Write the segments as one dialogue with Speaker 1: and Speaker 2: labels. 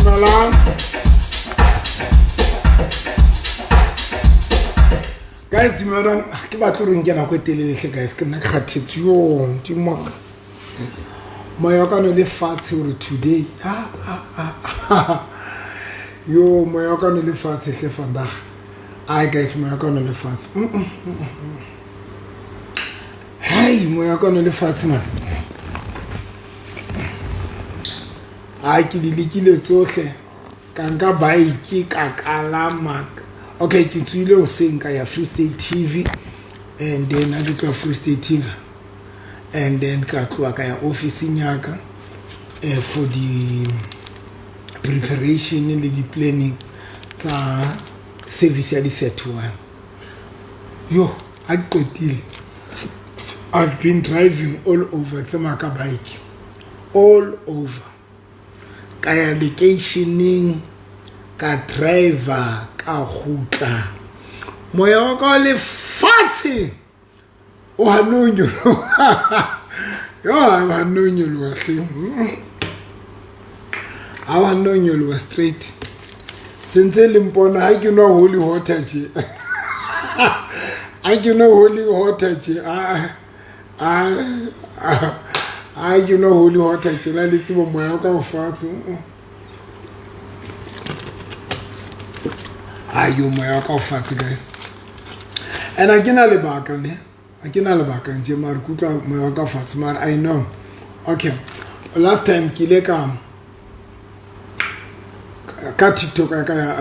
Speaker 1: Dumelang. Guys, dumelang. Ke batla hore nke nako e telele hle guys, ke nna ke kgathetse yo Modimo wa ka. Moya wa ka no le fatshe hore today. Ah, ah, ah, ah. Yo moya wa ka no le fatshe hle vandag. Ai guys, moya wa ka no le fatshe. Hai, moya wa ka no le fatshe man. Ai ke di lekile tsohle. Ka nka bike ka kalama. Okay, ke tswile hoseng ka ya Free State TV and then ha ke tloha Free State TV and then ka tloha ka ya office-ing ya ka for di preparation le di planning tsa service ya di 31. Yo, ha ke qetile I've been driving all over, ke tsamaya ka bike all over. Ka ya lekeisheneng ka driver ka kgutla moya wa ka le fatshe o hanne ho nyoloha. Yo, ha o hanne ho nyoloha hle. Ha o hanne ho nyoloha straight. Sentse le mpona ha ke nwa holy water tje. Ha ke nwa holy water tje. Ha ke nwa holy water tjena le tsebo moya wa ka o fatshe. Yo moya wa ka o fatshe guys. And ha ke na lebaka ne. Ha ke na lebaka nje mara ke utlwa moya wa ka o fatshe mara I know. Okay. Last time ke ile ka TikTok ka ya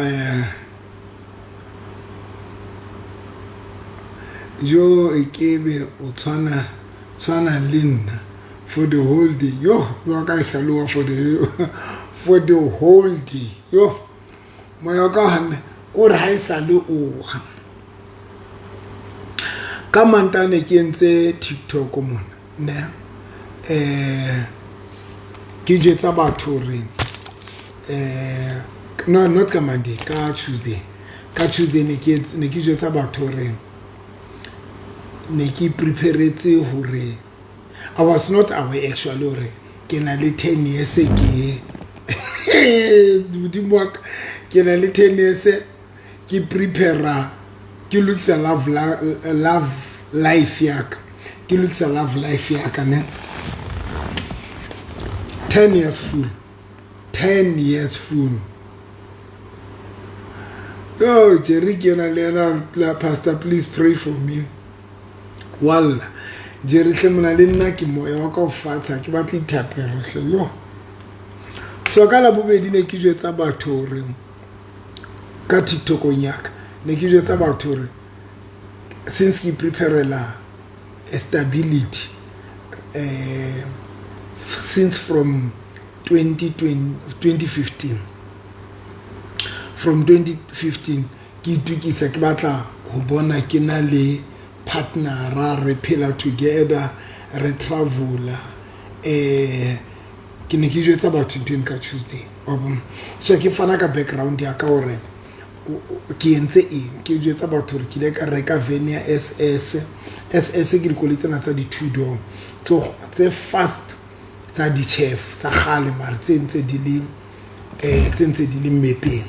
Speaker 1: jo e kebe o tshwana le nna for the whole day. Yo, wa ka e hlaloha for the whole day. Yo, moya wa ka hanne o re ha e sa le oga. Ka Mantane ke entse TikTok mona ne ke jwetsa batho hore no not ka Monday, ka Tuesday. Ka Tuesday ne ke jwetsa batho hore ne ke preparetse hore I was not aware actually hore ke na le 10 years ke Modimo wa ka, ke na le 10 years ke prepare ke lokisa love life ya ka, ke lokisa love life ya ka ne 10 years full, 10 years full. Yo, Jerry ke yena le yena, pastor please pray for me. Walla Jerry hle mona le nna ke moya wa ka o fatshe, ha ke batle dithapelo hle. Yo, so ka Labobedi ne ke jwetsa batho hore ka TikTokong ya ka ne ke jwetsa batho hore since ke preparela stability since from 2015, from 2015 ke itukisa ke batla ho bona ke na le partnera, re phela together, re travela. Ke ne ke jwetsa batho ntho eno ka Tuesday wa bona. So ke fana ka background ya ka hore ke entse eng. Ke jwetsa batho hore ke ile ka reka van ya SS. SS ke dikoloi tsena tsa di-two door tse fast tsa di-chef tsa kgale mare tse ntse di le tse ntse di le mmepeng.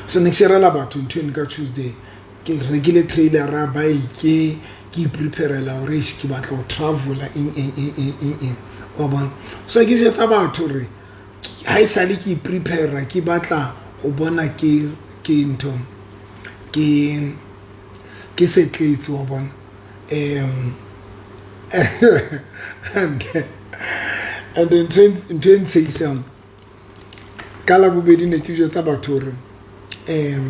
Speaker 1: So ne ke sharela batho ntho eno ka Tuesday. Ke rekile trailera bike, ke ipreparela hore ke batla ho travela eng eng eng eng eng eng wa bona. So ke jwetsa batho hore ha e sale ke iprepare ke batla ho bona ke ntho ke setletse wa bona. And ntho e ntshehisang ka Labobedi ne ke jwetsa batho hore ne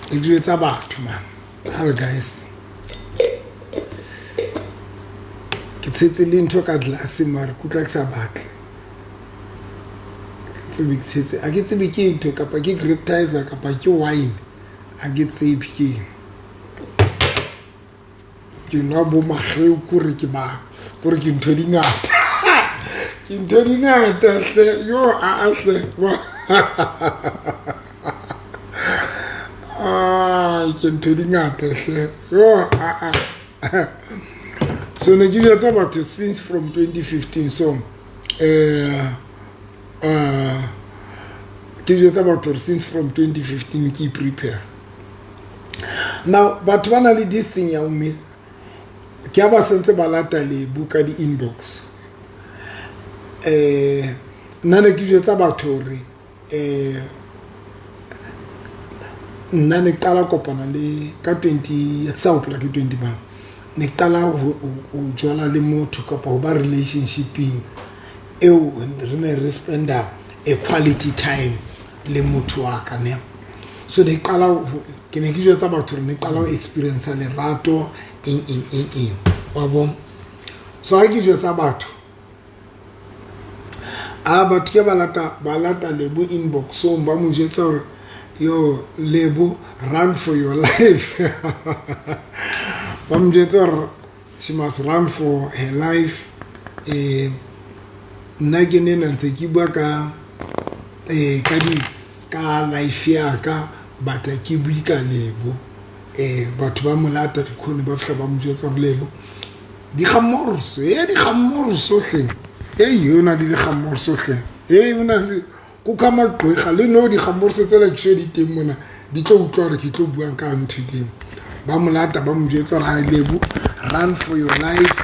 Speaker 1: ke jwetsa batho man, hello guys, ke tshetse le ntho ka glass mare ke utlwa ke sa batle. Ke tsebe ke tshetse, ha ke tsebe ke ntho kapa ke grapetizer kapa ke wine, ha ke tsebe ke eng. Ke nwa bo mageu kore ke ma kore ke ntho di ngata. Ke ntho di ngata hle. Yo a hle. Ah, ke ntho di ngata hle. Yo a. So ne ke jwetsa batho since from 2015. So ke jwetsa batho hore since from 2015 ke prepare. Now batho ba na le this thing ya ho miss ke ha ba sentse ba lata Lebo ka di-inbox. Nna ne ke jwetsa batho hore nna ne qala kopana le ka 20, ke sa hopola ke 20 bang, ne qala ho jola le motho kapa ho ba relationshipeng eo re ne re spenda a quality time le motho wa ka ne. So ne qala, ke ne ke jwetsa batho hore ne qala ho experience lerato, eng eng eng eng, wa bo. So ha ke jwetsa batho, a batho ke ba lata Lebo inbox, so ba mo jwetsa hore, "Yo Lebo, run for your life." Ba mo jwetsa hore she must run for her life. Nna ke ne na ntse ke bua ka di ka life ya ka, but ha ke bue ka Lebo. Batho ba mo lata dikhone, ba fihla ba mo jwetsa hore Lebo digamorso e digamorso hleng, ei, o na le digamorso hleng, ei, o na le kukho amagqwirha le no digamorso tsela ke di teng mona, di tlo utlwa hore ke tlo buang ka ntho dimo. Ba mo lata, ba mo jwetsa hore, "Hai Lebo, run for your life.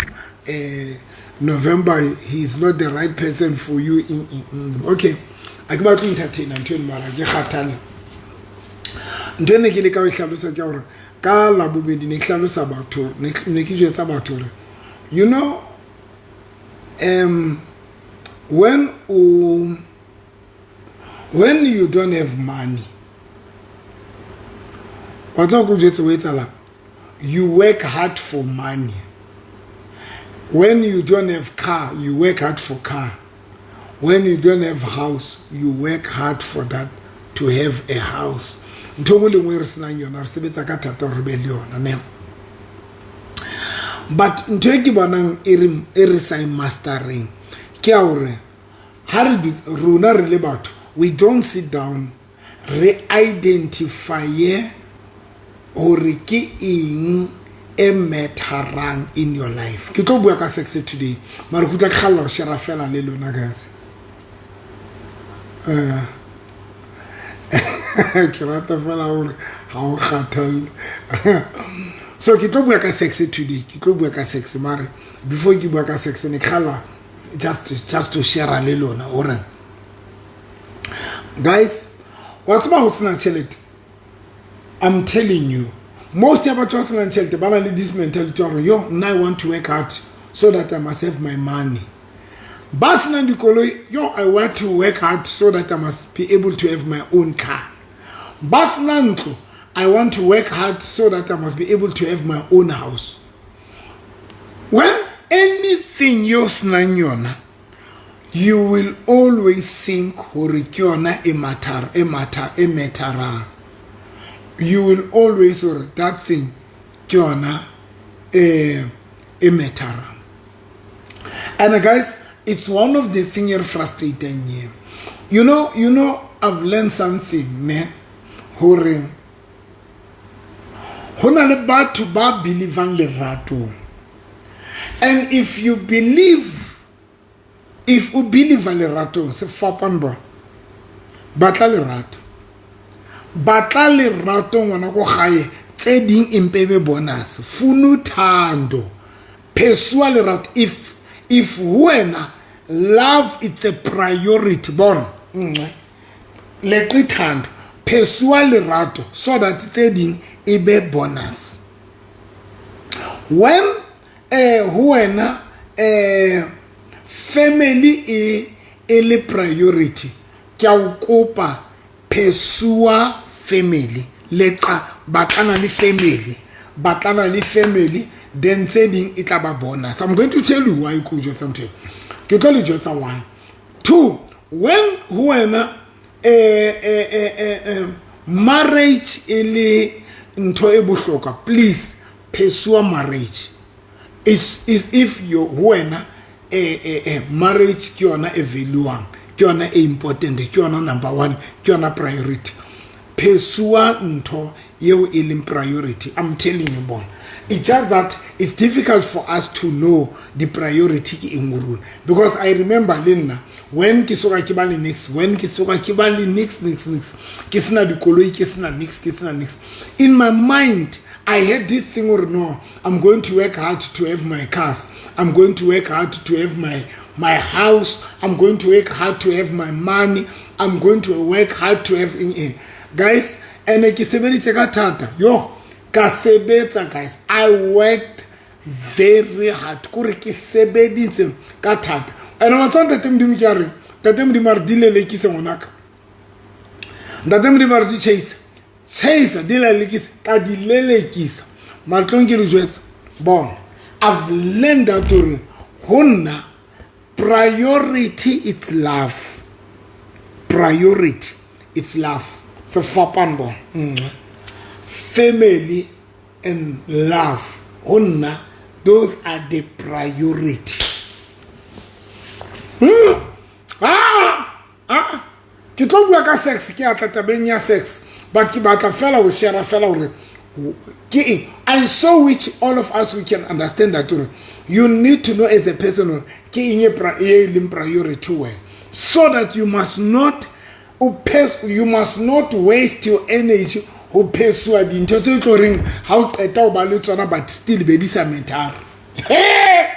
Speaker 1: November, he is not the right person for you." In. Okay, a ke batle entertainer ntho eno, mara ke kgathalle. Ntho ene ke le ka ho e hlalosa ke hore ka Labobedi ne ke hlalosa batho, ne ke jwetsa batho hore when you don't have money, wa tseba ko jwetse o etsahalang, you work hard for money. When you don't have car, you work hard for car. When you don't have house, you work hard for that, to have a house. Ntho engwe le nngwe e re senang yona, re sebetsa ka thata hore re be le yona ne. But ntho e ke bonang e re sa e mastereng ke ya hore ha re rona re le batho, we don't sit down re identifye hore ke eng e matterang in your life. Ke tlo bua ka sex today, mara ke utlwa ke kgalla ho share fela le lona, guys. Ke rata fela hore ha o kgathalle. So ke tlo bua ka sex today, ke tlo bua ka sex, mare before ke bua ka sex, ne ke kgalla just to share le lona hore, guys, wa tseba ho sena tjhelete, I'm telling you, most ya batho ba senang tjhelete ba na le this mentality hore, "Yo, nna I want to work hard so that I must have my money." Ba senang dikoloi, "Yo, I want to work hard so that I must be able to have my own car." Ba senang ntlo, "I want to work hard so that I must be able to have my own house." When anything yo senang yona, you will always think hore ke yona e matter, e matter, e matterang. You will always hore that thing ke yona e matterang. And guys, it's one of the thing e frustrating here. I've learned something ne, hore ho na le batho ba believang leratong. And if you believe, if o believe leratong, se fapane ba batla lerato, batla lerato ngwana ko gae, tse ding empe be bonus. Funa uthando, pursue lerato. If wena love, it's a priority, bona nngwe leqe thando, pursue lerato so that tse ding e be bonus. When ho wena family e le priority, ke a o kopa, pursue family, leqa batlana le family, batlana le family, then tse ding e tla ba bonus. I'm going to tell you why ke o jwetsa ntho ke tlo le jwetsa why. Two, when ho wena marriage e le ntho e bohlokwa, please pursue marriage. If you ho wena marriage ke yona e valuang, ke yona e important, ke yona number one, ke yona priority, pursue ntho eo e leng priority. I'm telling you, bona. It's just that it's difficult for us to know the priority ke eng ho rona. Because I remember le nna when ke soka ke ba le nix, when ke soka ke ba le nix nix nix, ke sena dikoloi, ke sena nix, ke sena nix. In my mind I had this thing or no, I'm going to work hard to have my cars. I'm going to work hard to have my house. I'm going to work hard to have my money. I'm going to work hard to have eng eng. Guys, ene ke sebeditse ka thata. Yo, ka sebetsa guys. I worked very hard. Kore ke sebeditse ka thata. Ene wa tswa Ntate Modimo ke a reng? Ntate Modimo a re di lelekise ngwanaka. Ntate Modimo a re di chase. Chase di lelekisa ka di lelekisa. Matlong ke le jwetsa. Bona, I've learned that hore ho nna priority it's love. Priority it's love. Sefapano bona. Family and love ho nna those are the priority. Ah! Ah! Ke tlo bua ka sex, ke atla tabeng ya sex, but ke batla fela ho share fela hore ke eng. I saw which all of us we can understand that hore you need to know as a person hore ke eng e leng priority wena, so that you must not you must not waste your energy ho pursue dintho tse tlo reng ha o qeta ho ba le tsona but still be di sa matter. Hey.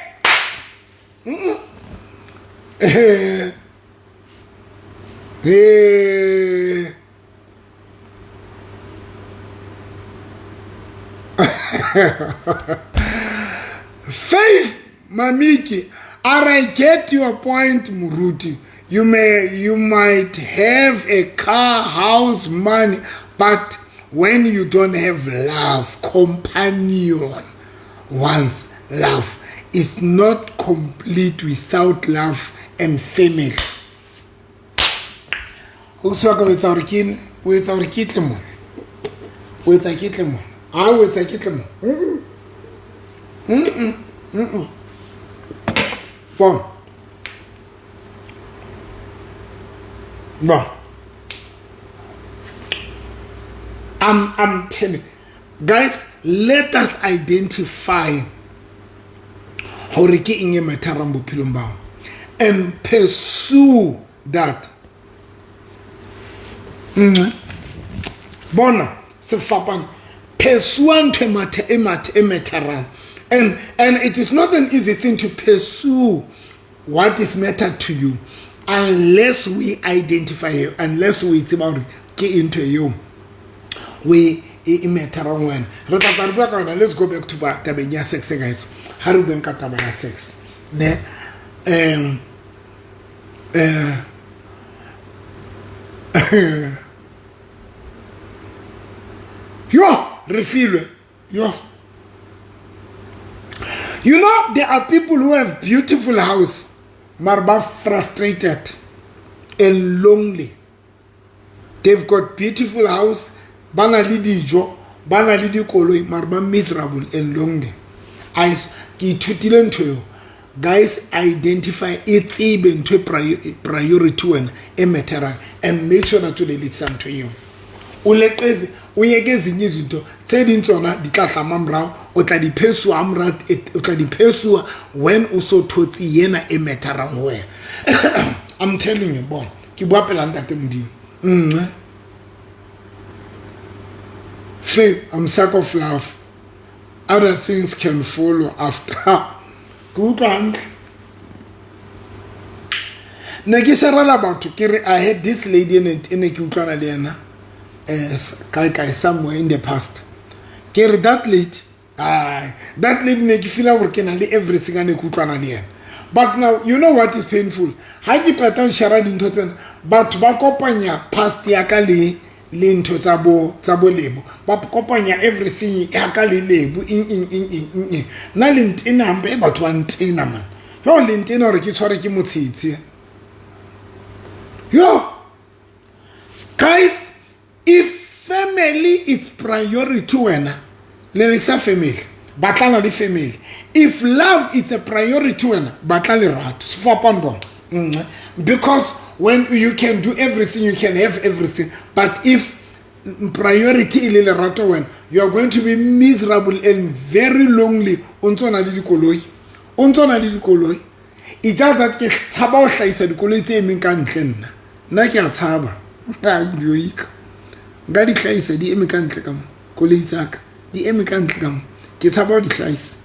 Speaker 1: Faith Mamiki, I get your point, Muruti. You might have a car, house, money, but when you don't have love, companion, once love is not complete without love and family. O se ka etsa hore ke o etsa hore ke tle mona. O etsa ke tle mona. Ha o etsa ke tle mona. Bon. No. I'm telling guys, let us identify hore ke eng e matterang bophelong ba hao and pursue that. Bona sefapano, pursue ntho e e matterang. And it is not an easy thing to pursue what is matter to you unless we identify, unless we tseba hore ke ntho eo we e matterang wena. Re tla tla re bua ka yona. Let's go back to tabeng ya sex, guys. Ha re bueng ka taba ya sex ne, yo re filwe yo. You know, there are people who have beautiful house, mara ba frustrated and lonely. They've got beautiful house, ba na le dijo, ba na le dikoloi, mara ba miserable and lonely. Ke ithutile ntho eo. Guys, identify e tsebe ntho e priority wena e matterang and make sure that o lelekisa ntho eo. O leqeze, o yeke ezinye izinto tse ding tsona di tla tla mamorao, o tla di pursue ha o tla di pursue when o so thotse yena e matterang ho wena. I'm telling you, bon, ke bua pela Ntate Modimo. Say, I'm sick of love. Other things can follow after. Ke utlwa hantle. Ne ke sharela batho ke re I had this lady e ne ke utlwana le yena kae kae somewhere in the past. Ke re that lady, that lady ne ke feela hore ke na le everything a ne ke utlwana le yena. But now, you know what is painful? Ha ke qeta ho share dintho tsena, batho ba kopanya past ya ka le ntho tsa bo Lebo. Ba kopanya everything ya ka le Lebo eng eng eng eng eng. Nna le ntena hampe, e batho ba ntena man. Yo le ntena hore ke tshware ke motshitsi. Yo guys, if family is priority wena, lelekisa family, batlana le family. If love is a priority wena, batla lerato. Sefapano bona. Because when you can do everything, you can have everything. But if Priority e le lerato wena, you are going to be miserable and very lonely. O ntso na le dikoloi, o ntso na le dikoloi. It's just that ke tshaba ho hlahisa dikoloi tse emeng ka ntle. Nna ke a tshaba, yoika nka di hlahisa di eme ka ntle ka mo. Koloi tsaka di eme ka ntle ka mo, ke tshaba ho di hlahisa,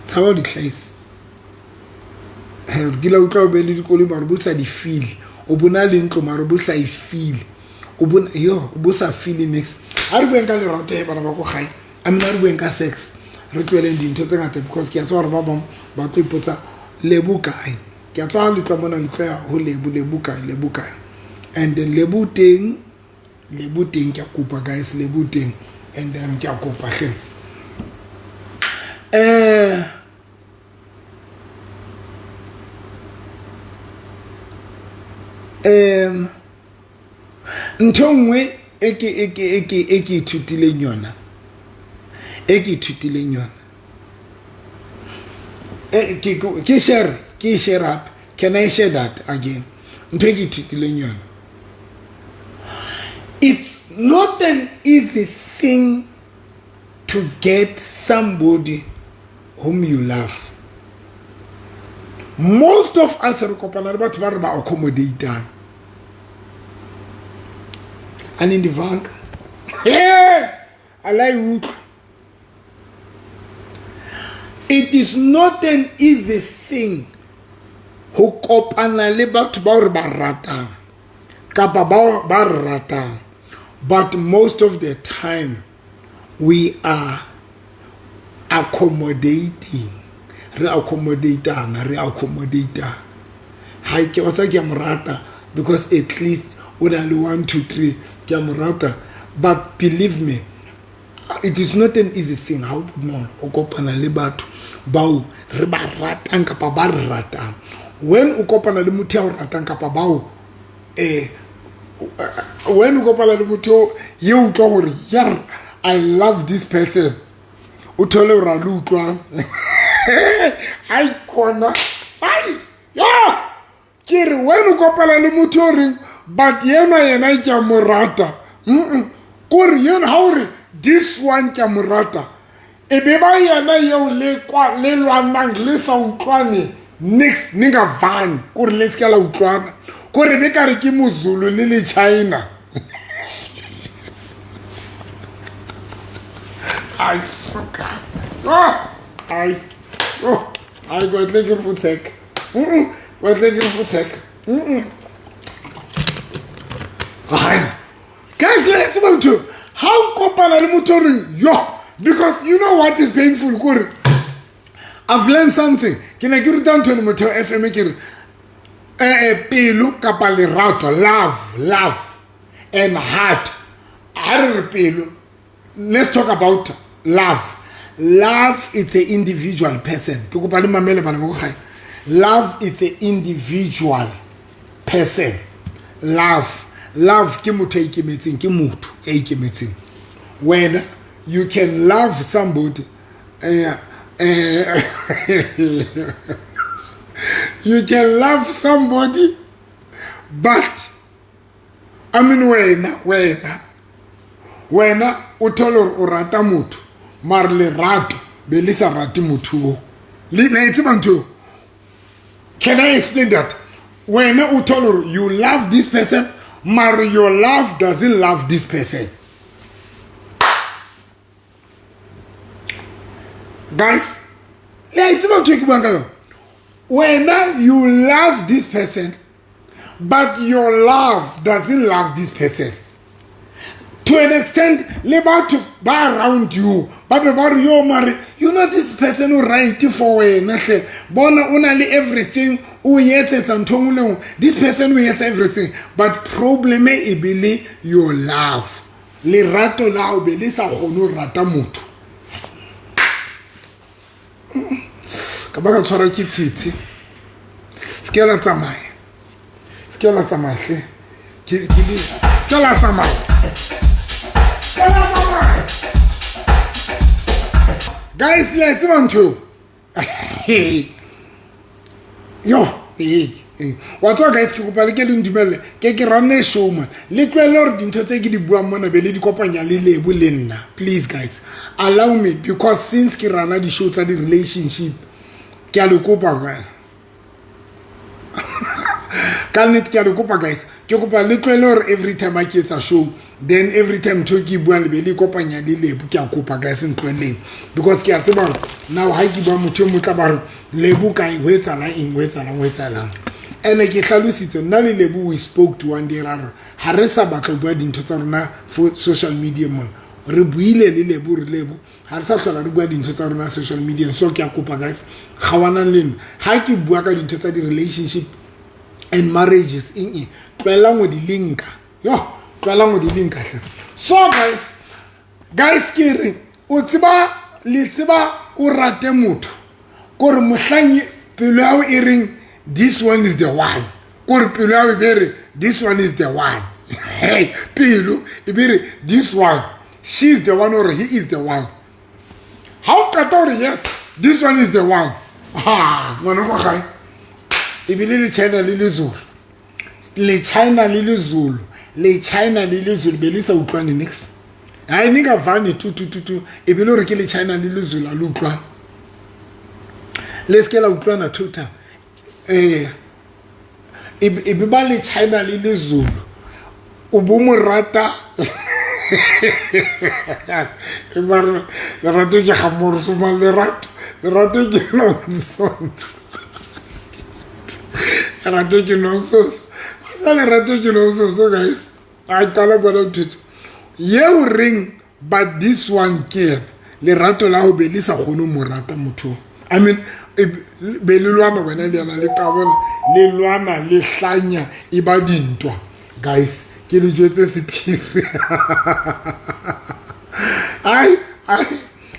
Speaker 1: tshaba ho di hlahisa. Ke la utlwa o be le dikoloi mare bo sa di feel, o bona le ntlo mare bo sa e feel, o bona yo bo sa feel niks. Ha re bueng ka lerato he bana ba ko gae, I mean, ha re bueng ka sex, re tloheleng dintho tse ngata, because ke a tseba hore ba bang ba tlo ipotsa Lebo kae. Ke a tseba le tloha mona, le tlo ya ho Lebo, Lebo kae, Lebo kae. And then Lebo teng, Lebo teng, ke a kopa guys, Lebo teng. And then ke a kopa hle. Ntho nngwe e ke e ke e ke e ke ithutileng yona, e ke ithutileng yona, e ke share, ke share hape. Can I share that again? Ntho e ke ithutileng yona, it's not an easy thing to get somebody whom you love. Most of us re kopana le batho ba re ba accommodatang. Anindivanga, a la e utlwa. It is not an easy thing ho kopana le batho bao re ba ratang kapa bao ba re ratang, but most of the time we are accommodating, re accommodatana, re accommodatana. Ha ke o tsa, ke a mo rata because at least o na le 1 2 3, ke a mo rata. But believe me, it is not an easy thing. Ha o bonolo o kopana le batho bao re ba ratang kapa ba re ratang. When o kopana le motho ya o ratang kapa bao when o kopana le motho ye utlwa gore yar, I love this person, o thole gore a le utlwang. Ai kona, ai ya ke re, when o kopana le motho o reng, but yena yena ke a mo rata, kore yena ha o re this one ke a mo rata, e be ba yena eo le kwa le lwanang, le sa utlwane nix, ningavani, kore le se la utlwana, kore be kare ke Mozulu le le China. Ai suka, oh ai, oh ai, kwatle ke futsek, kwatle ke futsek. Ai guys, le tseba ntho ha o kopana le motho o reng yo, because you know what is painful, kore I've learned something. Ke ne ke ruta ntho le Motheo FM, ke re pelo kapa lerato, love and heart. Ha re re pelo, let's talk about love. Love, it's a individual person. Ke kopa le mamele bana ba ko gae. Love, it's a individual person. Love ke motho a ikemetseng, ke motho ya ikemetseng. Wena you can love somebody, you can love somebody, but I mean, wena o thole gore o rata motho, mare lerato be le sa rate motho o le na e tseba ntho eo. Can I explain that? Wena o thole gore you love this person, mare your love doesn't love this person. Guys, le a e tseba ntho e ke buang ka yona. Wena you love this person, but your love doesn't love this person. To an extent le batho ba around you ba be ba re, yo mare you know this person o right for wena hle, bona o na le everything, o etsetsa ntho nngwe le nngwe, this person o etsa everything, but problem e be le your love, lerato la o be le sa kgone ho rata motho. Ka ba ka tshwarwa ke tshitshi. Se ke la tsamaya, se ke la tsamaya hle, ke se ke la tsamaya, se ke la tsamaya. Guys, le a tseba ntho eo yo. Ee. Ee, wa tseba guys, ke kopa le ke le ntumelle ke ke runne show man. Le tlohelle hore dintho tse ke di buang mona be le di kopanya le Lebo le nna. Please guys, allow me, because since ke rana di-show tsa di-relationship, ke a le kopa guys. Ka nnete ke a le kopa guys, ke kopa le tlohelle hore every time a ke etsa show, then every time ntho e ke e buang le be le ikopanya le Lebo. Ke a kopa guys, ntlohelleng, because ke a tseba hore now ha ke bua motho e motla ba re Lebo kae, ho etsahalang eng, ho etsahalang, ho etsahalang. Ene ke hlalositse nna le Lebo, we spoke to one day, ra re ha re sa batla ho bua dintho tsa rona for social media mona. Re buile le Lebo, re Lebo ha re sa hlola re bua dintho tsa rona social media. So ke a kopa guys, gawanang le nna ha ke bua ka dintho tsa di-relationship and marriages eng eng, tlohelang ho di linka, yo, tlohelang ho di linka hle. So guys, guys, ke re o tseba, le tseba o rate motho kore mohlang pelo ya hao e reng this one is the one, kore pelo ya hao e be re this one is the one. Hey, pelo e be re this one, she is the one or he is the one. Ha o qeta hore yes, this one is the one, ha ngwana kwa gae ebile le China le lezulu, le China le lezulu, le China le lezulu be le sa utlwane nix. Ha ne ka vane tu tu tu tu, ebile hore ke le China le lezulu a le utlwane, le se ke la utlwana total. Eh, e be ba le China le lezulu, o bo mo rata e ba re lerato ke gamoro soma, lerato, lerato ke nonsense, lerato ke nonsense sa, lerato ke nonsense guys. A qala bona ntho yeo reng, but this one ke yena lerato la ho be le sa kgone ho mo rata motho. I mean, be le lwana wena le yena, le qabona, le lwana, le hlanya, e ba dintwa. Guys, ke le jwetse sephiri. Ai ai,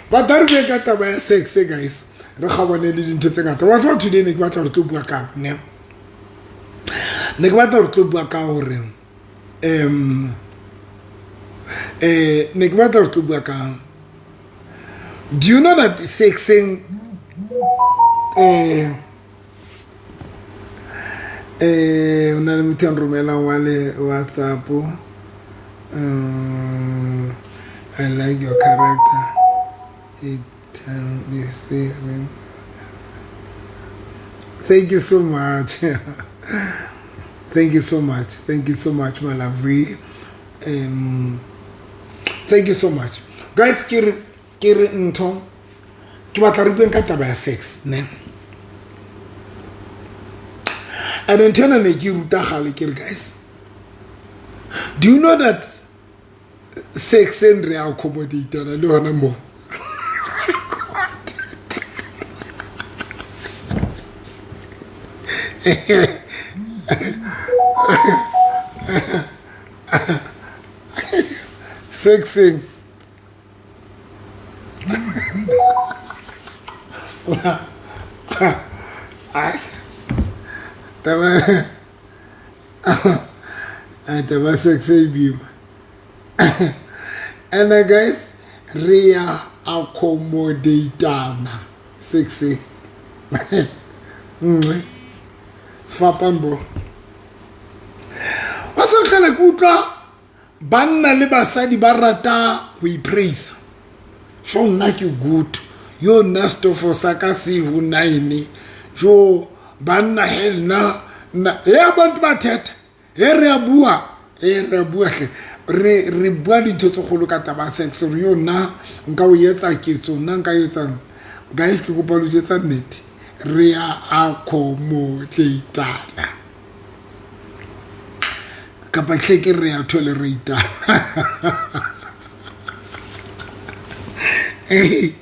Speaker 1: but a re bue ka taba ya sex guys, re kgabone le dintho tse ngata. Wa tseba, today ne ke batla re tlo bua kang ne? Ne ke batla re tlo bua ka hore ne ke batla re tlo bua kang. Do you know that sexeng o na le motho a nromelang wa le WhatsApp, I like your character, it you say, thank you so much, thank you so much, thank you so much, my lovely, thank you so much guys. Ke re, ke re ntho ke batla re bueng ka taba ya sex ne, and ntho ena ne ke ruta gale. Ke re guys, do you know that sexeng re accommodatana le hona mo? Sexeng taba, taba sex e boima. And guys, re ya accommodatana sexeng nngwe sefapano bo wa se tlhele. Ke utlwa banna le basadi ba rata ho ipraisa, so nna ke good, yo nna stofo sa ka se ho nine, jo banna he, nna nna he, abantu ba thetha he, re a bua he, re a bua hle, re bua dintho tse kgolo ka taba ya sex, re yo nna nka o etsa ketso, nna nka etsang. Guys, ke kopa lo jetsa nnete, re ya accommodatana kapa hle ke re ya toleratana? Ei,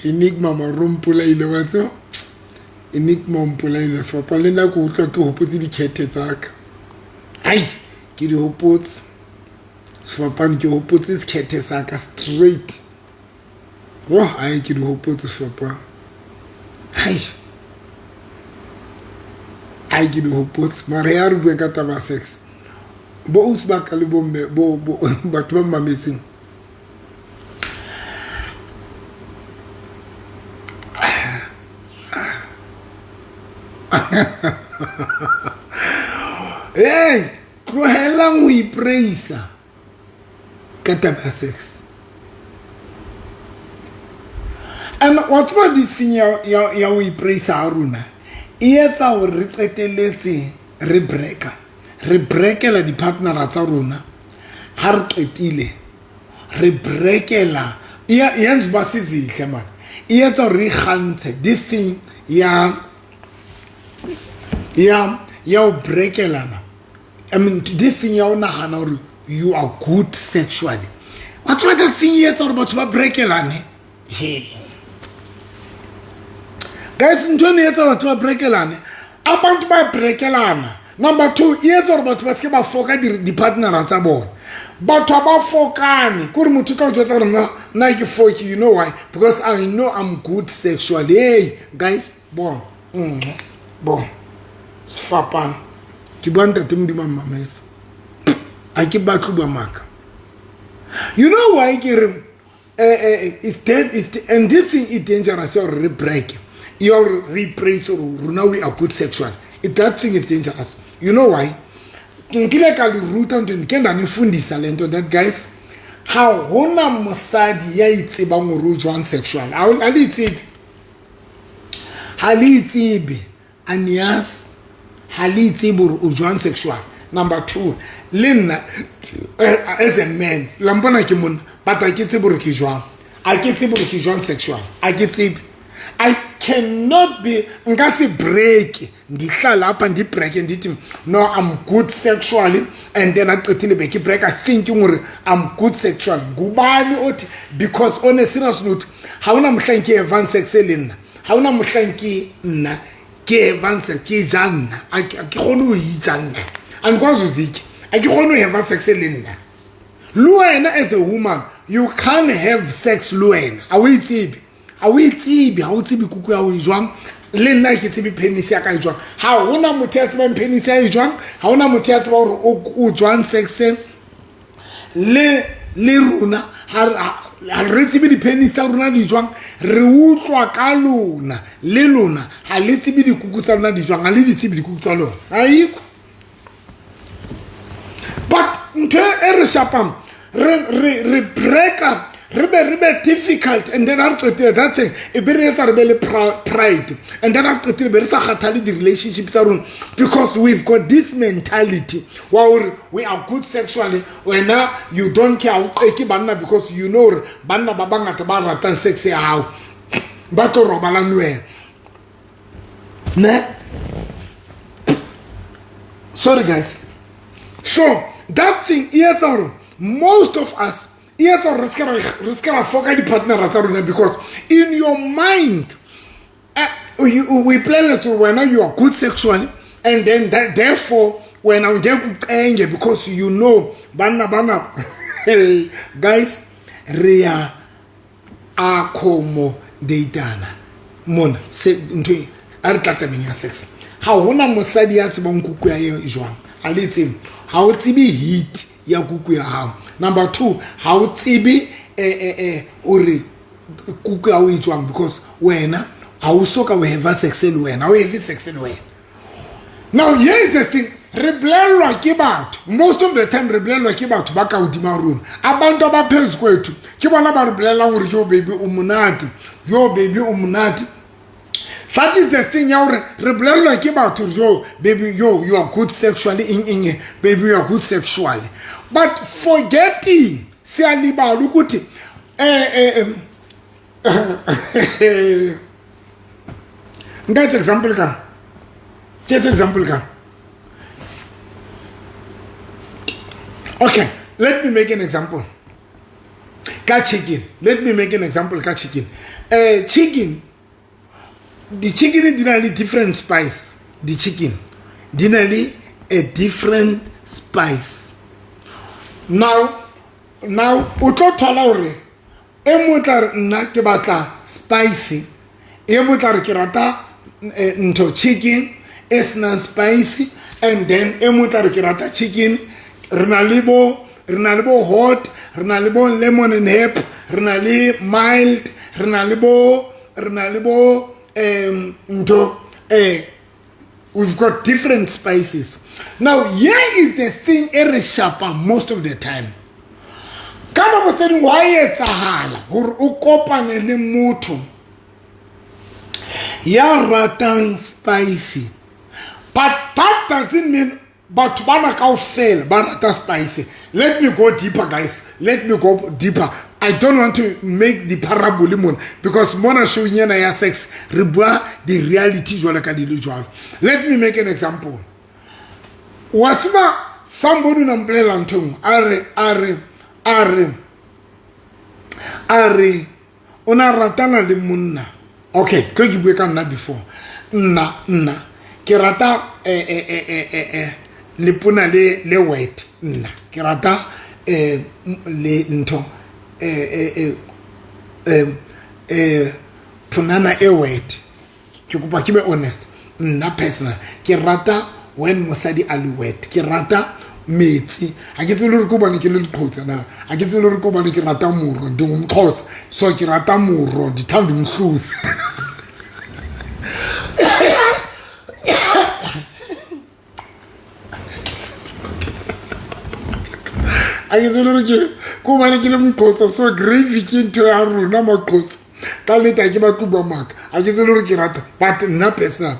Speaker 1: Enigma maro mpolaile wa tseba, Enigma o mpolaile sefapano. Le nna ke utlwa ke hopotse dikhethe tsa ka, ai ke di hopotse sefapano, ke hopotse sekhethe sa ka straight. Oh, ai ke di hopotse sefapano, hai ai ke di hopotse. Mara ya re bue ka taba sex, bo ausi ba ka le bomme, bo batho ba mmametseng. Hey, tlohelang ho ipreisa ka taba ya sex. And wa tseba this thing ya ho ipreisa ha rona e etsa hore re qetelletse re breaka, re breakela di-partnera tsa rona. Ha re qetile re breakela, e yenza uba sizidle man, e etsa hore re ikgantshe. This thing ya ho breakelana, I mean, this thing ya ho nahana hore you are good sexually, wa tseba, that thing e etsa hore batho ba breakelane. He guys, ntho eno e etsa batho ba breakelane, abantu ba breakelana. Number two, e etsa hore batho ba seke ba foka di-partnera tsa bona. Batho ha ba fokane, kore motho o tla o jwetsa gore nna ke foke. You know why? Because I know I'm good sexually. Hey guys, bon bon sefapano ke bua, ntate Modimo a mmametse, a ke batle bua maaka. You know why ke re it's dead, it's and this thing is dangerous ya gore re break ya gore re ipraise gore rona we are good sexual. That thing is dangerous. You know why? Ke nkile ka le ruta ntho, ke ndanifundisa le nto that, guys, ha hona mosadi ya itsebang hore o jwang sexual. Ha le itsebe, ha le itsebe anias, ha le itsebe hore o jwang sexual. Number two, le nna as a man, la mpona ke monna, but ha ke tsebe hore ke jwang, a ke tsebe hore ke jwang sexual, a ke tsebe. I cannot be, nka se break, ndihlala apha ndibreake, ndithi no, I'm good sexually, and then aqedile be ke breaka thinking gore I'm good sexually. Ngubani othi? Because on a serious note, ha hona mohlang ke havang sex le nna, ha hona mohlang ke nna ke havang sex, ke ja nna, a ke kgone ho ija nna, andikwazi uzitya, a ke kgone ho have sex le nna. Le wena as a woman, you can't have sex le wena, ha o itsebe, ha o itsebe, ha o tsebe kuku ya o e jwang. Le nna ke tsebe penis ya ka e jwang. Ha hona motho ya tsebang penis ya e jwang, ha hona motho ya tsebang hore o jwang sexeng. Le rona ha re tsebe di-penis tsa rona di jwang, re utlwa ka lona. Le lona ha le tsebe dikuku tsa lona di jwang, ha le di tsebe dikuku tsa lona, ayikho. But ntho e re shapang, re breaka, re be difficult, and then ha re qetile that thing e be re etsa re be le pride, and then ha re qetile be re sa kgathale di-relationship tsa rona, because we've got this mentality wa hore we are good sexually. Wena you don't care, o qeke banna, because you know hore banna ba bangata ba ratang sex ya hao ba tlo robalang le wena, ne? Sorry guys. So that thing e etsa hore most of us, e etsa hore re seke ra foka di-partnera tsa rona, because in your mind o ipoleletse gore wena you are good sexually, and then that, therefore wena o ngeke ucenge, because you know banna bana. Guys, re ya accommodatana mona. Se ntho e a re tla tabeng ya sex, ha hona mosadi ya tsebang kuku ya ye jwang, a le tsebe. Ha o tsebe heat ya kuku ya hao. Number two, ha o tsebe hore kuku ya hao e jwang, because wena ha o so ka o have sex le wena, ha o have sex le wena. Now here is the thing, re bolellwa ke batho most of the time, re bolellwa ke batho ba ka hodima rona, abantu abaphezu kwethu, ke bona ba re bolellang gore yo baby o monate, yo baby o monate. That is the thing ya gore re bolellwa ke batho, yo baby, yo, you are good sexually, eng eng, baby, you are good sexually, but forgetting, siyalibala ukuthi nka etsa example kang, ke etse example kang? Okay, let me make an example ka chicken. Let me make an example ka chicken. Chicken, di-chicken di na le different spice, di-chicken di na le a different spice. Now o tlo thola hore e mong tla re nna ke batla spicy, e mong tla re ke rata ntho chicken e senang spicy, and then e mong tla re ke rata chicken. Re na le bo hot, re na le bo lemon and herb, re na le mild, re na le bo ntho. We've got different spices. Now here is the thing e re shapa most of the time. Ka nako tse dingwe wa etsahala gore o kopane le motho ya ratang spicy, but that doesn't mean batho bana kaofela ba rata spicy. Let me go deeper, guys. Let me go deeper. I don't want to make the parable mona, because mona showing ena ya sex re bua di reality jwalo ka di le jwalo. Let me make an example. Wa tseba, somebody na mpolelela ntho e nngwe, a re a re a re a re o na ratana le monna. Okay, tlo ke bue ka nna before. Nna ke rata lepona le le wet. Nna ke rata le ntho phonana e wet. Ke kopa ke be honest. Nna personal ke rata when mosadi a le wet. Ke rata metsi. Ha ke tsebe le hore ke hobane ke le leqhotsa na. Ha ke tsebe le hore ke hobane ke rata moro, ndingumXhosa. So ke rata moro, ndithanda umhluzi. A ke tsebe le hore ke hobane ke le moqhotsa, so gravy ke ntho ya rona maqhotsa. Ka nnete ha ke batle ho bua maka. Ha ke tsebe le hore ke rata, but nna personal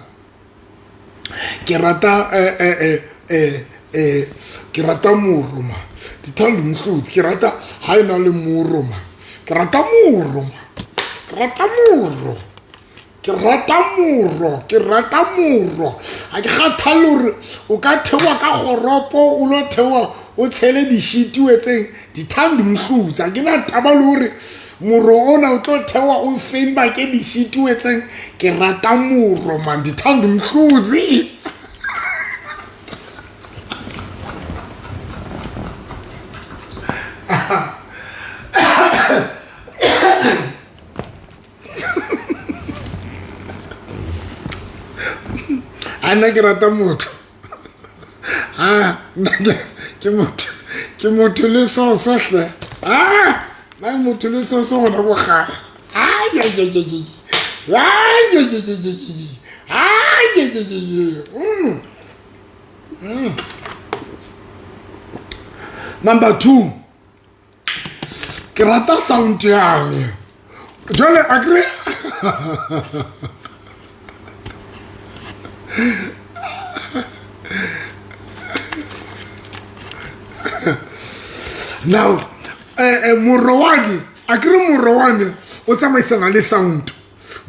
Speaker 1: ke rata ke rata moro ma. Ndithanda umhluzi. Ke rata ha e na le moro ma. Ke rata moro ma. Ke rata moro. Ke rata moro. Ke rata moro. Ha ke kgathalle hore o ka theoha ka kgoropo, o lo theoha o tshele dishiti o etseng. Ndithanda umhluzi. Ha ke na taba le hore moro ona o tlo theoha o feinbake dishiti o etseng. Ke rata moro man. Ndithanda umhluzi. A nna ke rata motho. A nna ke motho, ke motho le soso hle. A nna ke motho le soso gona ko gae. Number 2, ke rata sound yane. Jwale a kry now morowane, a kere morowane o tsamaisana le sound.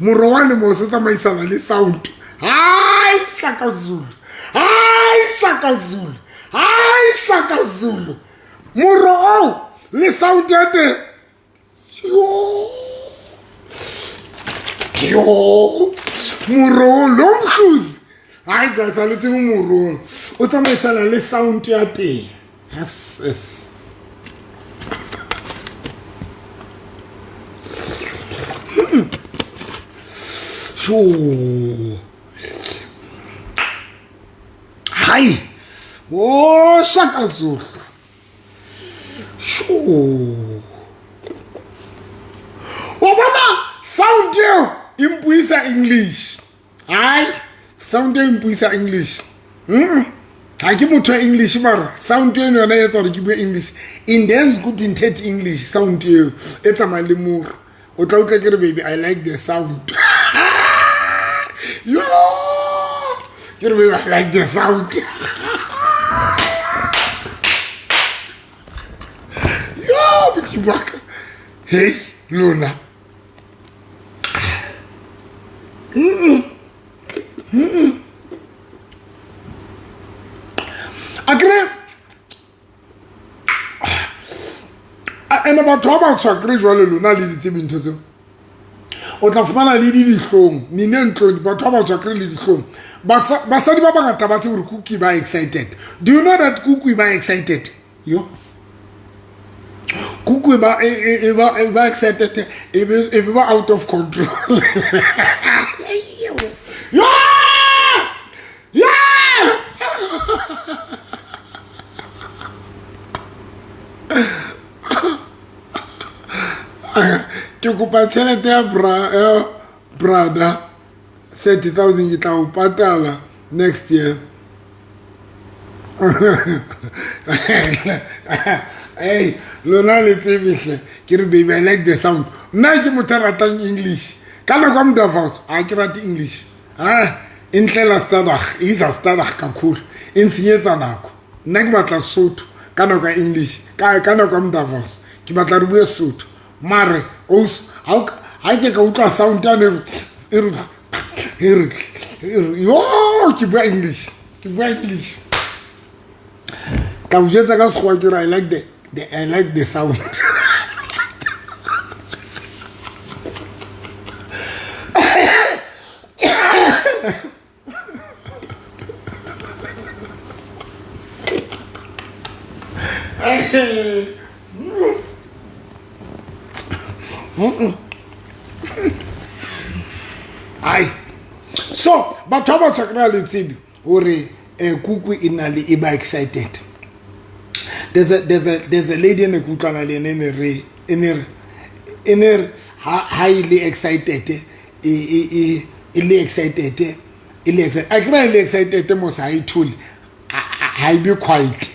Speaker 1: Morowane mo o tsamaisana le sound. Hai Shaka Zulu, hai Shaka Zulu, hai Shaka Zulu. Moro o le sound ya teng. Yo, yo, moro lo mhluzi. Hai guys, a le tsebe moro o tsamaisana le sound ya teng. Yes, yes. Sho. Hai. Oh, Shaka Zulu. Sho. Wa bona sound eo e mpuisa English. Hai, sound eo e mpuisa English. Ha ke motho wa English, mara sound eo yona e etsa hore ke bue English. In dance good in thet English sound eo e tsamaya le moro. O tla utlwa ke re baby I like the sound. Yo! Ke re baby I like the sound. Yo, Modimo wa ka. Hey, lona. A kere ene batho ba batsho a kere jwale lona le di tsebe ntho tseo. O tla fumana le di dihlong, nine ntlong, batho ba batsho a kere le dihlong. Basadi ba bangata ba tsebe hore kuku ba excited. Do you know that kuku ba excited? Yo. Kuku ba e ba excited, e be ba out of control. Yo! Yeah! Ke kopa tjhelete ya brother 30,000 ke tla o patala Next year. Hey, lona le tsebehle ke re baby I like the sound. Nna ke motho a ratang English. Ka nako ya Mdavas a ke rate English. Ah, e ntlela stadag, e isa stadag kakhulu. E ntshenyetsa nako. Nna ke batla Sotho ka nako ya English, ka nako ya Mdavas. Ke batla re bue Sotho. Mare aus ha ke ka utlwa sound yane e re e re yo ke bua English, ke bua English. Ka o jwetsa ka Sekgowa ke re I like the I like the sound. Ai so batho ba ba tshwa le tsebe gore kuku e na le e ba excited. There's a lady ne ke utlwana le ene ne re e ne re e ne re ha e le excited e le excited e le excited a kry le excited mos ha e thule ha e be quiet.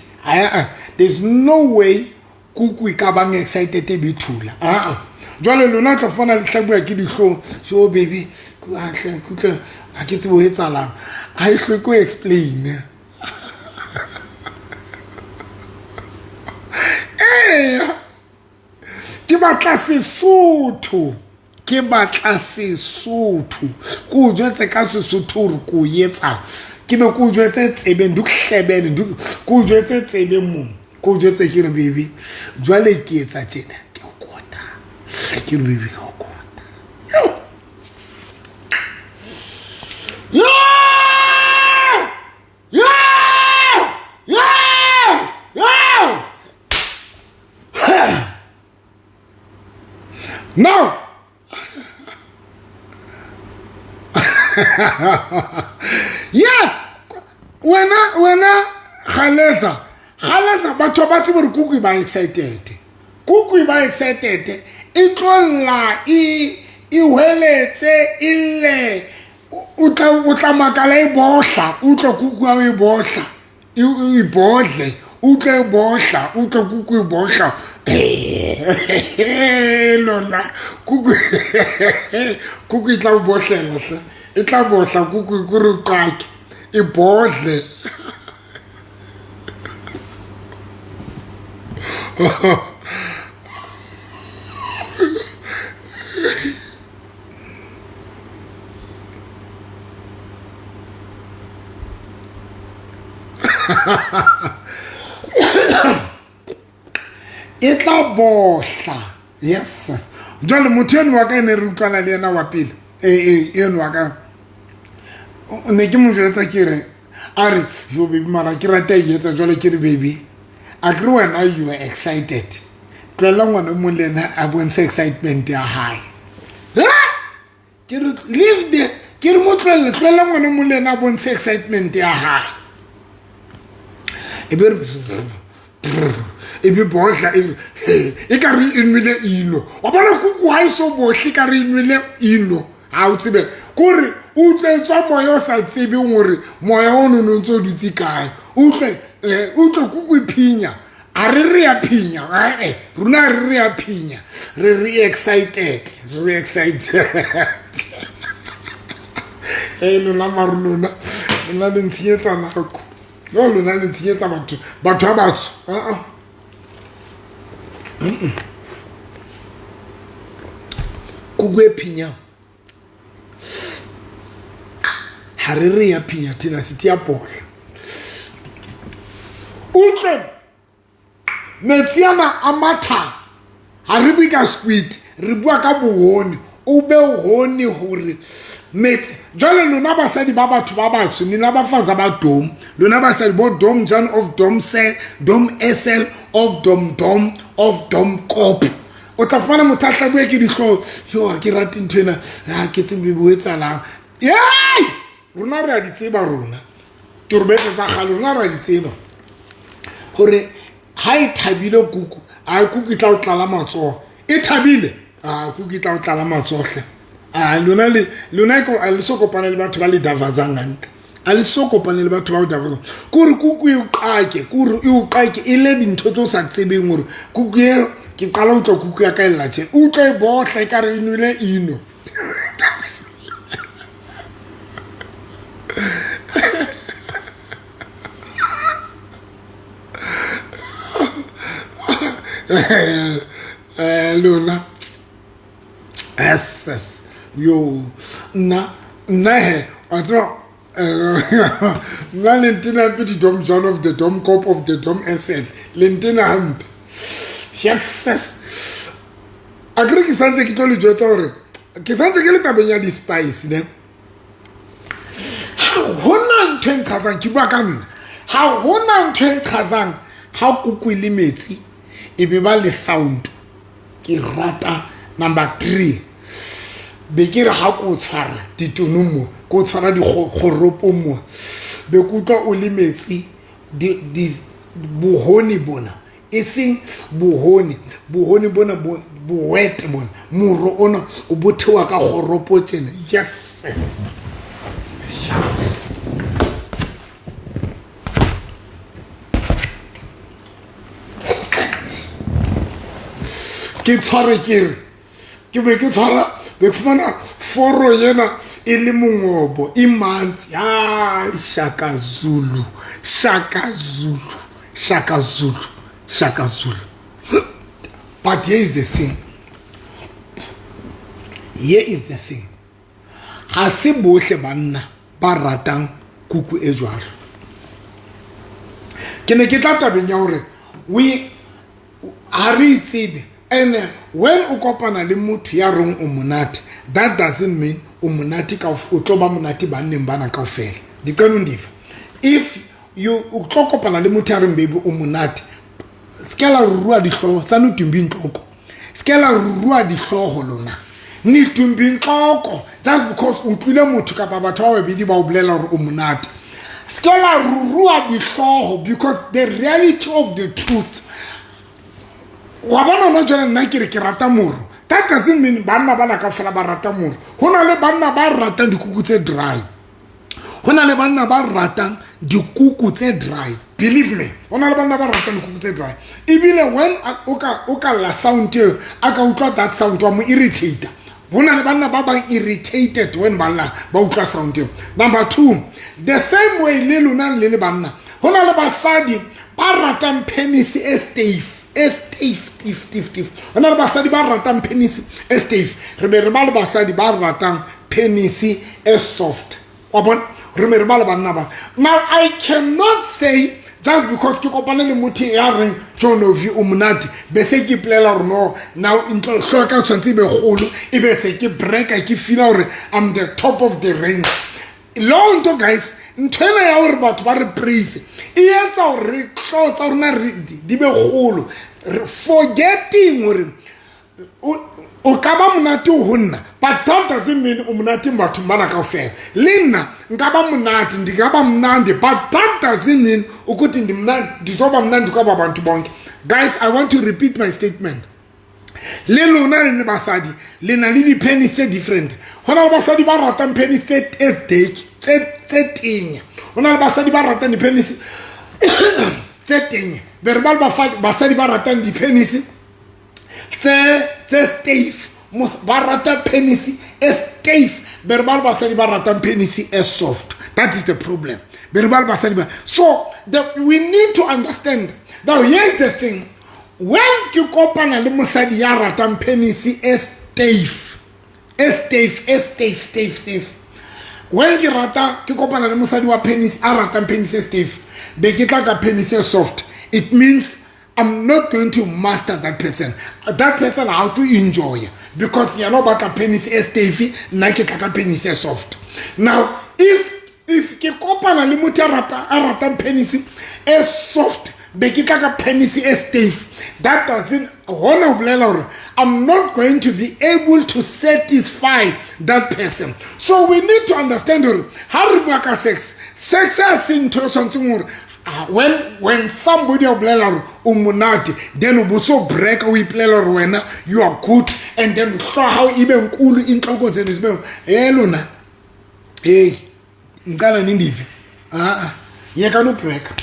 Speaker 1: There's no way kuku e ka bang excited e be thula. Aa jwale lona tla fumana le hlabuwa ke dihlong. So baby kutle ha ke tsebe ho etsahalang, ha e hloke ho explain. Eya ke batla Sesotho, ke batla Sesotho, ke o jwetse ka Sesotho hore ke o etsang, ke be ke o jwetse tsebeng dikuhlebele ke o jwetse tsebeng mong, ke o jwetse ke re baby jwale ke etsa tjena ke o kota, ke re baby ke o kota. Yo! Yo! Yo! Yo! Now yes, wena galetsa batho ba tsebe gore kuku ba excited, kuku ba excited e tlolla e hweletse e lle, o tla makala e bohla, o utlwa kuku ya e bohla e bodle, utlwe e bohla, utlwe kuku e bohla. Lona kuku kuku e tla o bohlela hle, e tla bohla kuku kore o qake e bodle. E tla bohla. Yes. Jwale motho eno wa ka e ne re utlwana le yena wa pele, eno wa ka ne ke mo jwetsa ke re a re yo baby mara ke rata e etsa jwale ke re baby a ke re wena you are excited, tlohella ngwana o mong le ena a bontshe excitement ya hae. Ke re leave the ke re mo tlohelle, tlohella ngwana o mong le ena a bontshe excitement ya hae. E be re e be bohla e e ka re e nwele ino, wa bona kuku ha e so bohle ka re e nwele ino, ha o tsebe kore o utlwe tswa moya o sa tsebeng hore moya o no ntse o dutse kae, utlwe utlwe kuku e phinya, a re re ya phinya, ee rona re re ya phinya, re re excited, re excited. Ee lona mare lona lona le ntshenyetsa nako, no lona le ntshenyetsa batho ba batsho. Kuku e phinyang ha re re ya phinya thina sithi ya bohla. Utlwe metsi ana a matha, ha re bue ka squid, re bua ka bohone, o be hone hore metsi. Jwale lona basadi ba batho ba batsho, nina bafazi ba dom, lona basadi bo dom John of dom sel, dom sl of dom dom of dom cop, o tla fumana motho a hlabuwe ke dihlooho, yo ha ke rate ntho ena, ha ke tsebe bo etsahalang. Yey, rona re a di tseba, rona torobetse tsa kgale, rona re a di tseba hore ha e thabile kuku, a kuku e tla o tlala matsoho, e thabile, a kuku e tla o tlala matsoho hle. A lona le lona ko le so kopana le batho ba le davazang hantle, A le so kopane le batho ba o daba. Kore kuku e o qake, kore e o qake e le dintho tse o sa tsebeng hore kuku e ke qala ho utlwa kuku ya ka e lla tjena. O utlwa e bohla ekare e nwele ino. Lona ss yo nna nna he wa tseba nna le ntena hampe di-dom john of the dom cop of the dom sl le ntena hampe. Yes, a kere ke santse ke tlo le jwetsa gore ke santse ke le tabeng ya di-spice ne. Ha hona ntho e nqhatsang, ke bua ka nna, ha hona ntho e nqhatsang ha kuku e le metsi e be ba le sound. Ke rata number 3, be ke re ha ko tshwara ditonong mo, ko tshwara dikgoropong mo, be ke utlwa o le metsi bohone bona, e seng bohone, bohone bona bowete bona, moro ona o bo theoha ka kgoropo tjena. Yes. Ke tshware ke re ke be ke tshwara be ke fumana foro ena e le mongobo e mantsi. Ya Shaka Zulu, Shaka Zulu, Shaka Zulu, Shaka Zulu. But here is the thing, here is the thing, ha se bohle banna ba ratang kuku e jwalo. Ke ne ke tla tabeng ya hore we ha re itsebe, and when o kopana le motho ya reng o monate, that doesn't mean o monate ka o tlo ba monate banneng bana kaofela. Diqelong dife? If you o tlo kopana le motho ya reng baby o monate, se la rua dihlooho tsa no tumbi ntloko, se la rua dihlooho lona ni tumbi ntloko just because o utlwile motho kapa batho ba babedi ba o bolela hore o monate. Se la rua dihlooho because the reality of the truth, wa bona ona jwale nna ke re ke rata moro, that doesn't mean banna ba la kaofela ba rata moro. Ho na le banna ba ratang dikuku tse dry, ho na le banna ba ratang dikuku tse dry, believe me, ho na le banna ba ratang dikuku tse dry. Ebile when o ka lla sound eo, a ka utlwa that sound wa mo irritate. Ho na le banna ba bang irritated when ba lla ba utlwa sound eo. Number 2, the same way le lona le le banna, ho na le basadi ba ratang penis e stiff, e stiff, stiff, stiff, stiff. Ho na le basadi ba ratang penis e stiff, re be re ba le basadi ba ratang penis e soft. Wa bona, re be re ba le banna ba. Now I cannot say just because ke kopane le motho ya reng John Ovi o monate, be se ke ipolela hore no, now ntlo hloka tshwantse e be kgolo, e be se ke breaka, ke feela hore I'm the top of the range. Loo ntho guys, ntho ena ya hore batho ba re praise e etsa hore re hlooho tsa rona di be kgolo, forgetting hore o ka ba monate ho nna, but that doesn't mean o monate bathong bana kaofela. Le nna nka ba monate, ndingaba mnandi, but that doesn't mean ukuthi ndimnandi, ndizoba mnandi kwaba bantu bonke. Guys, I want to repeat my statement. Le lona le le basadi le na le di-penis tse different. Ho na le basadi ba ratang penis tse tse tenya, ho na le basadi ba ratang di-penis tse tenya, be re ba le basadi ba ratang di-penis tse stiff, ba rata penis e stiff, be re ba le basadi ba ratang penis e soft. That is the problem. Be re ba le basadi ba. So we need to understand. Now here is the thing, when ke kopana le mosadi ya ratang penis e stiff, e stiff, e stiff, stiff, stiff, when ke rata ke kopana le mosadi wa penis a ratang penis e stiff, be ke tla ka penis e soft, it means I'm not going to master that person. That person how to enjoy, because yena o batla penis e stiff, nna ke tla ka penis e soft. Now if ke kopana le motho a ratang penis e soft, be ke tla ka penis e stiff, that doesn't hona ho bolela hore I'm not going to be able to satisfy that person. So we need to understand hore ha re bua ka sex, sex ha se ntho e tshwanetseng hore when somebody o bolela hore o monate, then o bo so break o ipolela hore wena you are good, and then hlooho hao e be nkulu, inhloko tseno zibe e lona. Hey, ngicela nindive. Aa yekani ubreka,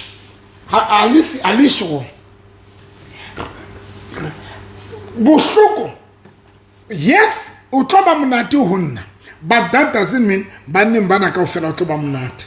Speaker 1: a le sure bohloko. Yes, o tlo ba monate ho nna, but that doesn't mean banneng bana kaofela o tlo ba monate.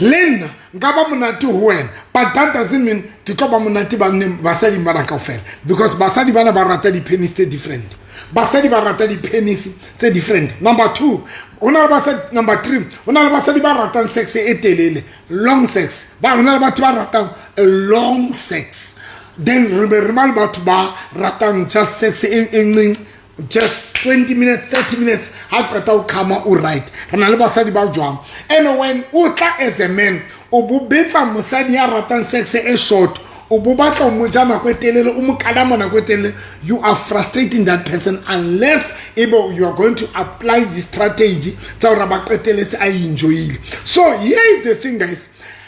Speaker 1: Le nna nka ba monate ho wena, but that doesn't mean ke tlo ba monate banneng basading bana kaofela, because basadi bana ba rata di-penis tse different. Basadi ba rata di-penis tse different. Number two, ho na le basadi. Number three, ho na le basadi ba ratang sex e telele, long sex. Ba ho na le batho ba ratang a long sex, then re be re ba le batho ba ratang just sex e ncinci, just 20 minutes, 30 minutes, ha qeta o khama o right. Re na le basadi ba jwang. And when o tla as a man, o bo betsa mosadi ya ratang sex e short, o bo batla o mo ja nako e telele, o mo kalama nako e telele, you are frustrating that person, unless ebe you are going to apply the strategy tsa gore ba qeteletse a enjoyile. So here is the thing, guys.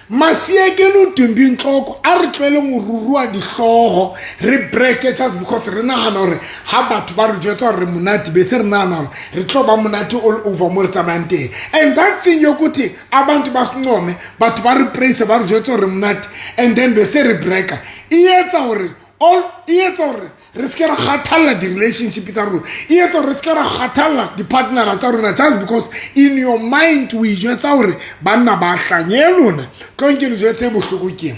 Speaker 1: Masiekeng o tumbi ntloko, a re tlohele go rurua dihlooho, re breake just because re nagana gore ga batho ba re jwetsa gore re monate, be se re nagana gore re tlo ba monate all over mo re tsamayang teng. And that thing yokuthi abantu basincome, batho ba re praise, ba re jwetsa gore re monate, and then be se re breaka, e etsa gore all e etsa gore re seke ra kgathalla di-relationship tsa rona, e etsa gore re seke ra kgathalla di-partnera tsa rona, just because in your mind o ijwetsa gore banna ba hlanye lona. Tlong ke le jwetse e bohloko keng,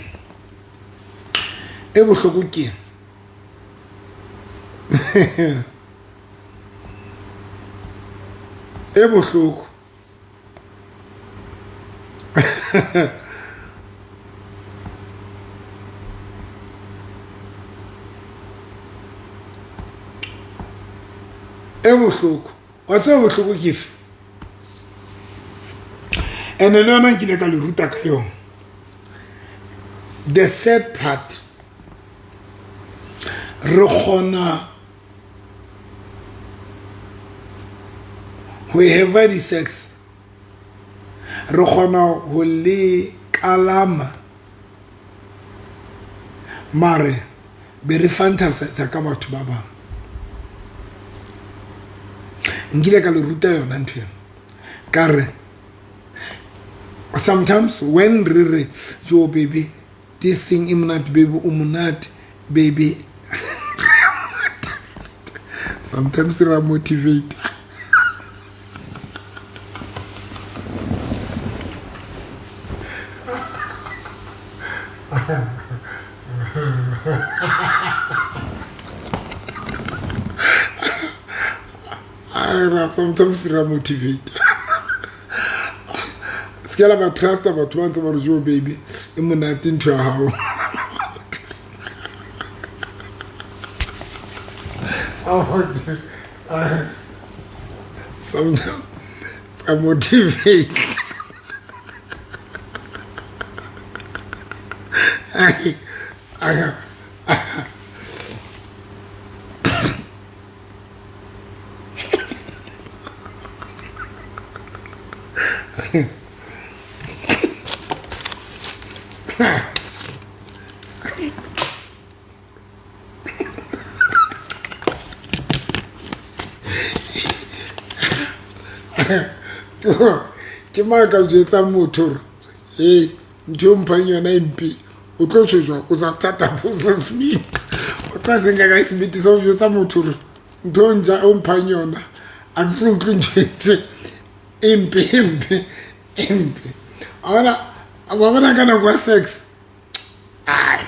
Speaker 1: e bohloko keng. E bohloko, e bohloko, wa tseba bohloko ke fe. And-e le yona nkile ka le ruta ka yona. The sad part, re kgona ho have di-sex, re kgona ho le kalama, mare be re fantasize ka batho ba bang. Nkile ka le ruta yona ntho ena, ka re sometimes when re re, "Jo baby, this thing e monate, baby, o monate baby," sometimes re motivate. Sometimes re motivate, se ke la ba trusta batho ba ntse ba re, "Jo baby, e monate ntho ya hao." Sometimes I motivate. I, ke mang ka jwetsang motho gore ee, ntho e mphang yona e mpe, o tlo tjho jwang? O tla start-a potso sebete, o tla senka ka sebete sa o jwetsa motho gore ntho o ntja o mphang yona, a ke so utlwe ntho e tje e mpe, e mpe, e mpe. A wa bona ka nako ya sex, ai,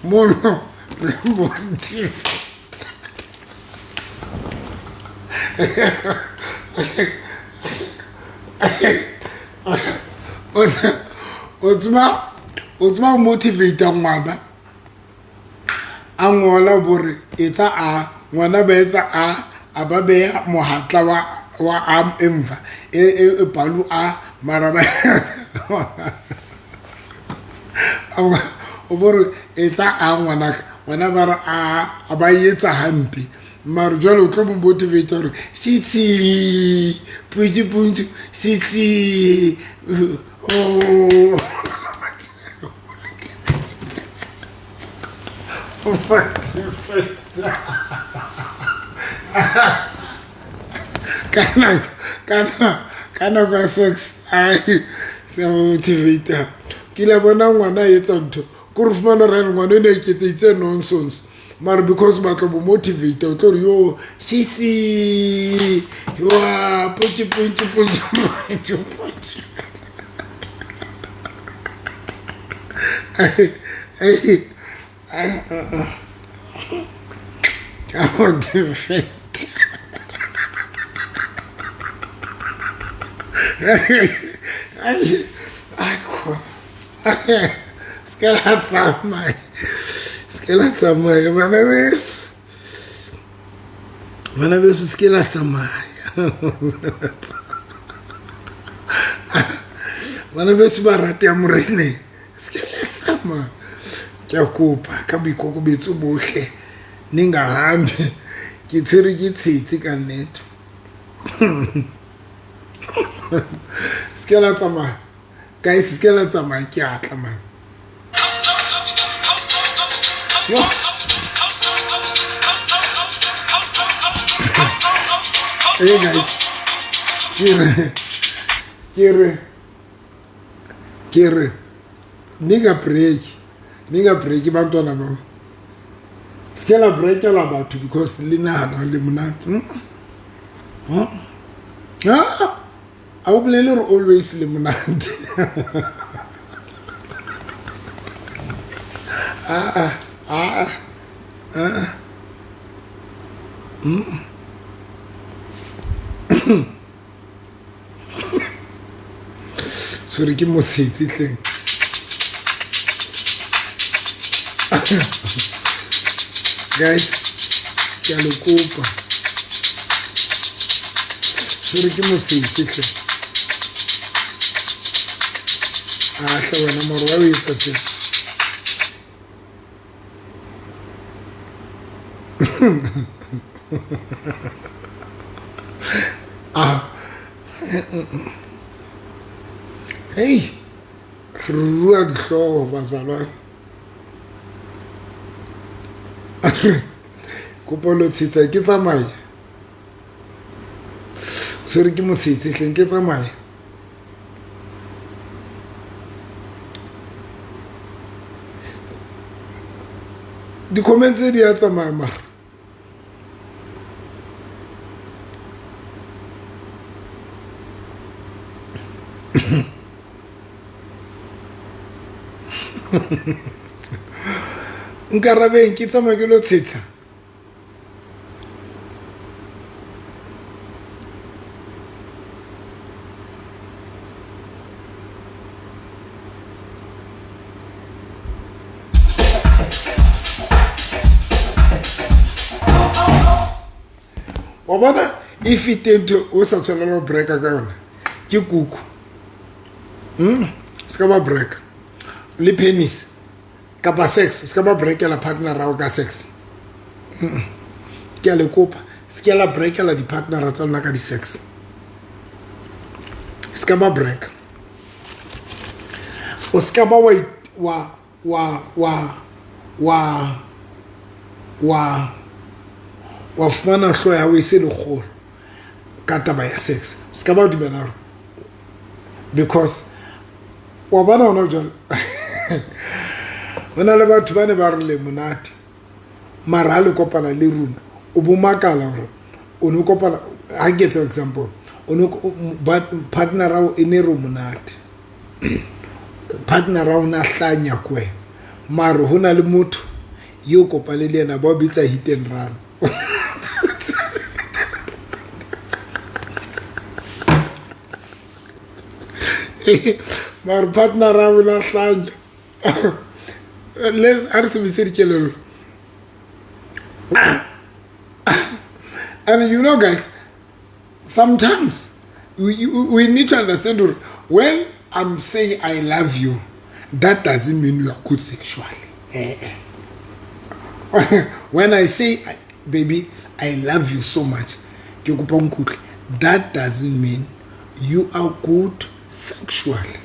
Speaker 1: mono re motivate. O tseba o motivate ngwana, a ngola bore etsa a ngwana ba etsa a ba beya mohatla wa a emva e balu a mara ba o bore etsa a ngwana, ngwana ba re a ba etsa hampe, mare jwale o tlo mo motivate gore sitsi puntsu puntsu sitsi oh. Motivate ka nako ya sex, ai. Se ka ba motivate. Ke ile bona ngwana a etsa ntho, ko re fumana re ngwana o ne a iketseditse nonsense, mare because batla bo motivate, o tlo re yo sisi wa potše potše potše potše potše. Ka motivate. Se ke la tsamaya, se ke la tsamaya bana beso, bana beso, se ke la tsamaya bana beso ba rate ya moreneng, se ke la tsamaya. Ke a kopa ka boikokobetso bohle, ningahambi, ke tshwere ke tshetse ka nnete. Se ke la tsamaya guys, se ke la tsamaya, ke atla man. Yo. Hey guys, ke re ninga break, ninga break bantwana bam. Se ke la breakela batho because le nahana le monate. Ah, a o bolele gore always le monate. Ah, ah, ah. Sorry, ke motshetsi tleng. Guys, ke a le kopa. Sorry, ke motshetsi tleng. Ah, hle wena moro wa o etsa tje. Ah. Hey, re rua dihlooho bazalwane. Kopo lo tshetsa ke tsamaye. Tshwere ke motshetse hleng ke tsamaye. Di-comment tse di a tsamaya mara. Nkarabeng ke tsamaya ke lo tshetsa. Wa bona e fete ntho o sa tshwanela go breaka ka yona ke kuku. Se ka ba breaka le penis kapa sex, se ka ba breakela partner ao ka sex. Ke a le kopa, se ke la breakela di-partnera tsa lona ka di-sex, se ka ba break. O se ka ba wa wa wa wa wa wa wa fumana hlooho ya hao e se le kgolo ka taba ya sex. Se ka ba dumela hore because wa bona hona jwale ho na le batho ba ne ba re le monate, mara ha le kopana le rona o bo makala hore o no kopana. Ha ke etsa example, o no partner ao e ne re monate, partner ao na hlanya ko wena, mare ho na le motho eo kopane le yena ba o bitsa hit and run. Mare partner ao na hlanya. Le a re sebedise dikelello. And you know guys, sometimes we need to understand when I'm saying I love you, that doesn't mean you are good sexually. When I say, baby, I love you so much, ke kopa o nkutlwe, that doesn't mean you are good sexually.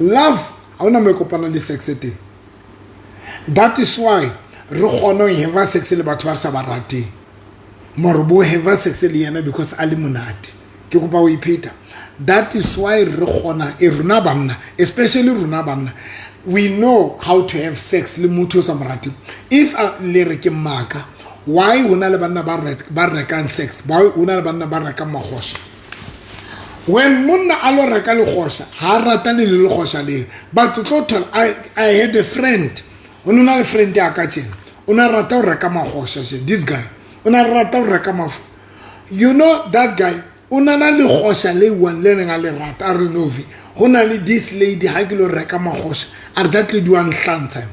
Speaker 1: Love ha ona mo e kopana le sex teng. That is why re kgona ho have sex le batho ba re sa ba rateng, mare bo have sex le yena because a le monate. Ke kopa ho ipheta. That is why re kgona e rona banna, especially rona banna, we know how to have sex le motho o sa mo rateng. If le re ke maka, why ho na le banna ba rekang sex? Why ho na le banna ba rekang magosha? When monna a lo reka legosha, ha a ratane le legosha leo, but o tlo thola. I had a friend, o ne na le friend ya ka tjena, o ne a rata ho reka magosha. This guy o ne a rata ho reka mafo. You know that guy o na na legosha le one le neng a le rata. A re novi go na le this lady, ha ke lo reka magosha, a re that lady wa nhlantsha.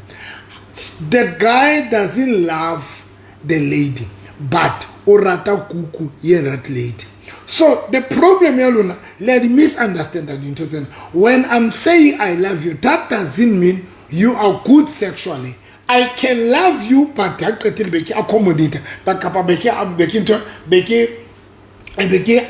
Speaker 1: The guy doesn't love the lady, but o rata kuku ye that lady. So the problem ya lona, le a di misunderstand dintho tsena. When I'm saying I love you, that doesn't mean you are good sexually. I can love you, but ha qetile be ke accommodate ba kapa be ke be ke ntho be ke be ke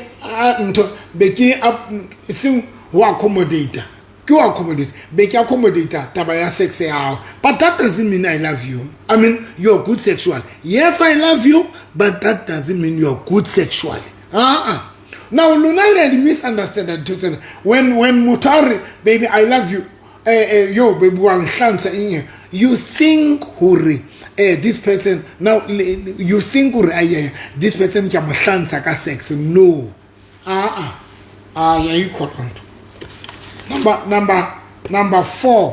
Speaker 1: ntho be ke seng ho accommodate, ke ho accommodate, be ke accommodate taba ya sex ya hao, but that doesn't mean I love you. I mean, you're good sexually. Yes, I love you, but that doesn't mean you're good sexually. Ah, now lona le di misunderstand dintho tsena. When motho a re, "Baby, I love you," yo baby wa nhlantsha eng, you think hore this person, now you think hore aye, this person ke mo hlantsha ka sex. No, ah ah, ayikho loo nto. Number 4,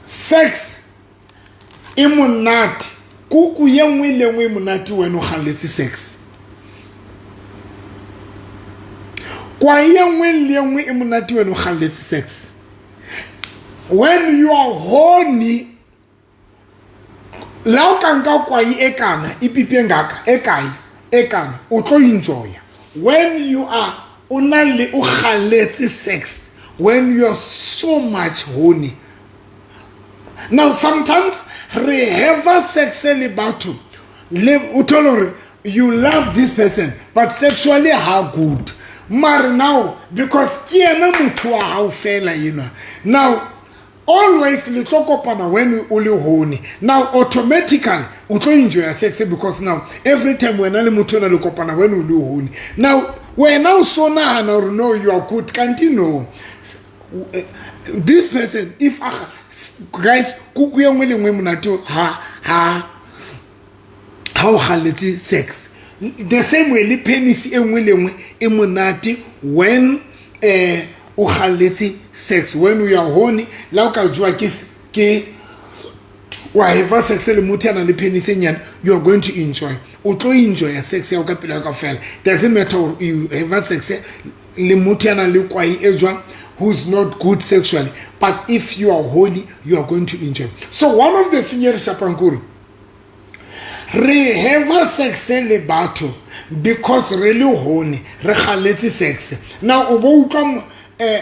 Speaker 1: sex e monate, kuku ye nngwe le nngwe e monate wena o galletse sex. Kwa ye nngwe le nngwe e monate wena o galletse sex. When you are horny, la o ka nka kwai e kana e pipi ngaka e kae e kana, o tlo enjoya. When you are o na le o galletse sex, when you are so much horny. Now sometimes re have sex le batho le o thole hore you love this person, but sexually ha good. Mare now because ke yena motho wa hao fela enwa, now always le tlo kopana when o le horny. Now automatically o tlo enjoy sex, because now every time wena le motho ona le kopana when o le horny. Now wena o so nahana hore no, you are good, kanti no, this person if guys, kuku ye nngwe le nngwe monate ha ha o galletse sex. The same way le penis e nngwe le nngwe e monate when o galletse sex, when you are horny. La o ka jowa ke wa have sex le motho ya nang le penis e nyane, you are going to enjoy, o tlo enjoy sex ya o ka pelo ya kaofela. Doesn't matter hore you have sex le motho ya nang le kwai e jwang, who's not good sexually, but if you are horny, you are going to enjoy. So one of the thing e re shapang kore re have sex le batho because re le horny, re galletse sex. Now o bo utlwa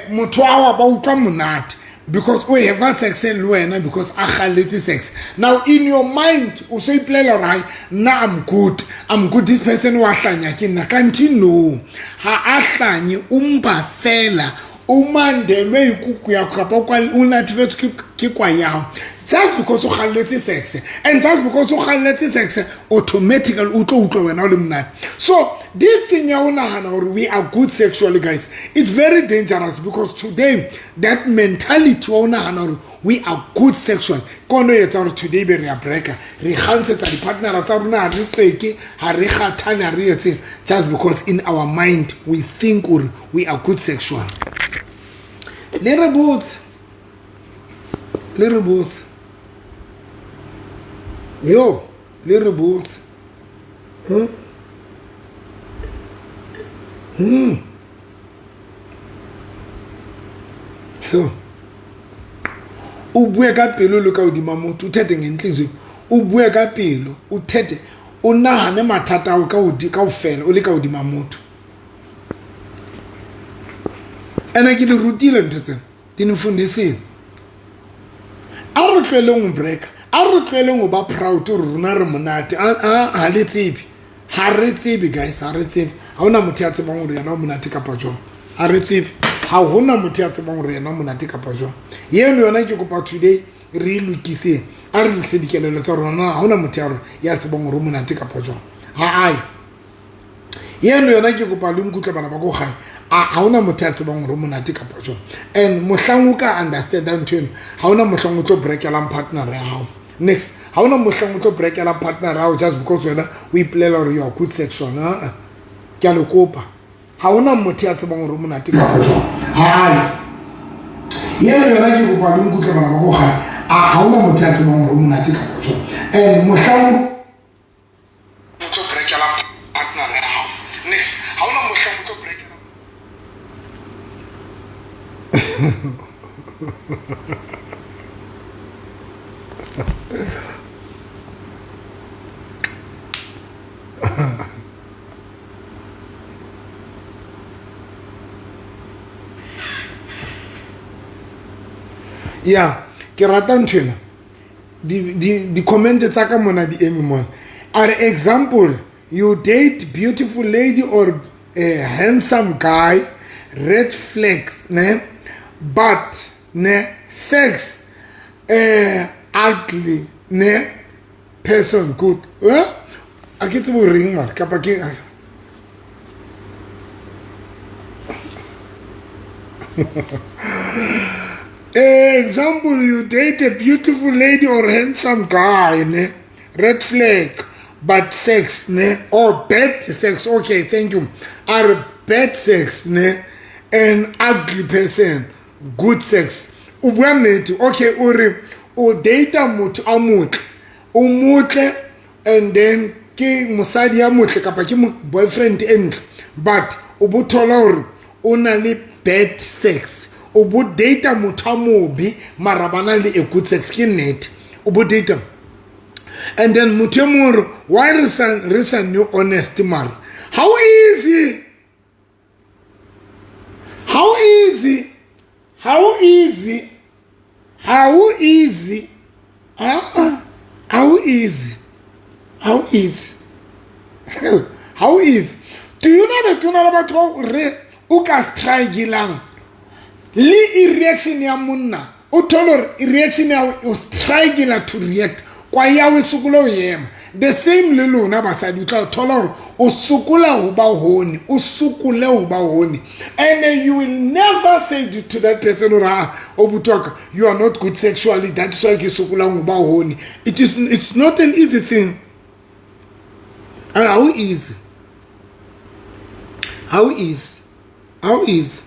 Speaker 1: motho awa ba utlwa monate because o have sex le wena because a galletse sex. Now in your mind o so ipolela hore hai, nna I'm good, I'm good, this person wa hlanya ke nna, kanti no, ha a hlanye, o mpa fela o mandelwe ikuku ya kapa o natefetswe ke kwa yago just because o galletse sex. And just because o galletse sex, automatically o tlo utlwa wena o le monate. So this thing ya o nahana hore we are good sexually, guys, it's very dangerous, because today that mentality wa o nahana hore we are good sexually ke ono e etsa hore today be re a breaker, re kgantshetsa di-partnera tsa rona, ha re qeke, ha re kgathale, ha re etseng, just because in our mind we think hore we are good sexual. Le re botse, le re botse, yo le re botse. Yo o bue ka pelo le ka hodima motho, o thethe ngenhliziyo, o bue ka pelo, o thethe, o nahane mathata ao kaofela o le ka hodima motho. Ene ke le rutile ntho tsena, di nfundisile. A re tlohelleng ho breaka, a re tlohelleng ho ba proud hore rona re monate. Ha le tsebe, ha re tsebe guys, ha re tsebe. Ha hona motho ya tsebang hore yena o monate kapa jwang, ha re tsebe, ha hona motho ya tsebang hore yena o monate kapa jwang. Eno yona ke kopa today re e lokiseng, a re lokise dikelello tsa rona. Ha hona motho ya tsebang hore o monate kapa jwang, ha ayo. Eno yona ke kopa le nkutlwe bana ba ko gae, a ha ona motho ya tsebang hore o monate kapa jwang. And mohlang o ka understanda ntho eno, ha ona mohlang o tlo breakelang partner ya hao. Next, ha ona mohlang o tlo breakelang partner ya hao just because wena o ipolela hore you are good sexual. Aa, ke a le kopa, ha ona motho ya tsebang hore o monate kapa jwang. Hai, eno yona ke kopa le nkutlwe bana ba ko gae, a ha ona motho ya tsebang hore o monate kapa jwang. And mohlang o tlo breakelang partner ya hao. Next, ha ona mohlang o tlo breakelang. Ya, ke rata ntho ena. Di-comment tsa ka mona di eme mona. A re, example, you date beautiful lady or a handsome guy, red flags ne, but ne sex ugly ne, person good. Eh? A ke tsebe o reng mara kapa ke example, you date a beautiful lady or handsome guy ne, red flag, but sex ne, or bad sex. Okay, thank you. Are bad sex ne, an ugly person good sex. O bua nnete. Okay, o re o data motho a motle, o motle, and then ke mosadi ya motle kapa ke boyfriend e ntle, but o bo thola hore o na le bad sex. O bo data motho a mobe mara ba na le a good sex. Ke nnete, o bo data and then motho e mongwe re why re sa nne honest mara. How easy, how easy, how easy, how easy, ah, how easy, how easy, how easy. Do you know that tona le batho ba re o ka strikelang le e-reaction ya monna, o thole hore reaction ya o strikela to react kwa ya o sokola o ema. The same le lona basadi, o tla thola hore o sokola ho ba hone, o sokole ho ba hone, and you will never say to that person hore ah, o butwaka, you are not good sexually, that's why ke sokolang ho ba hone. It's not an easy thing. How easy, how easy, how easy.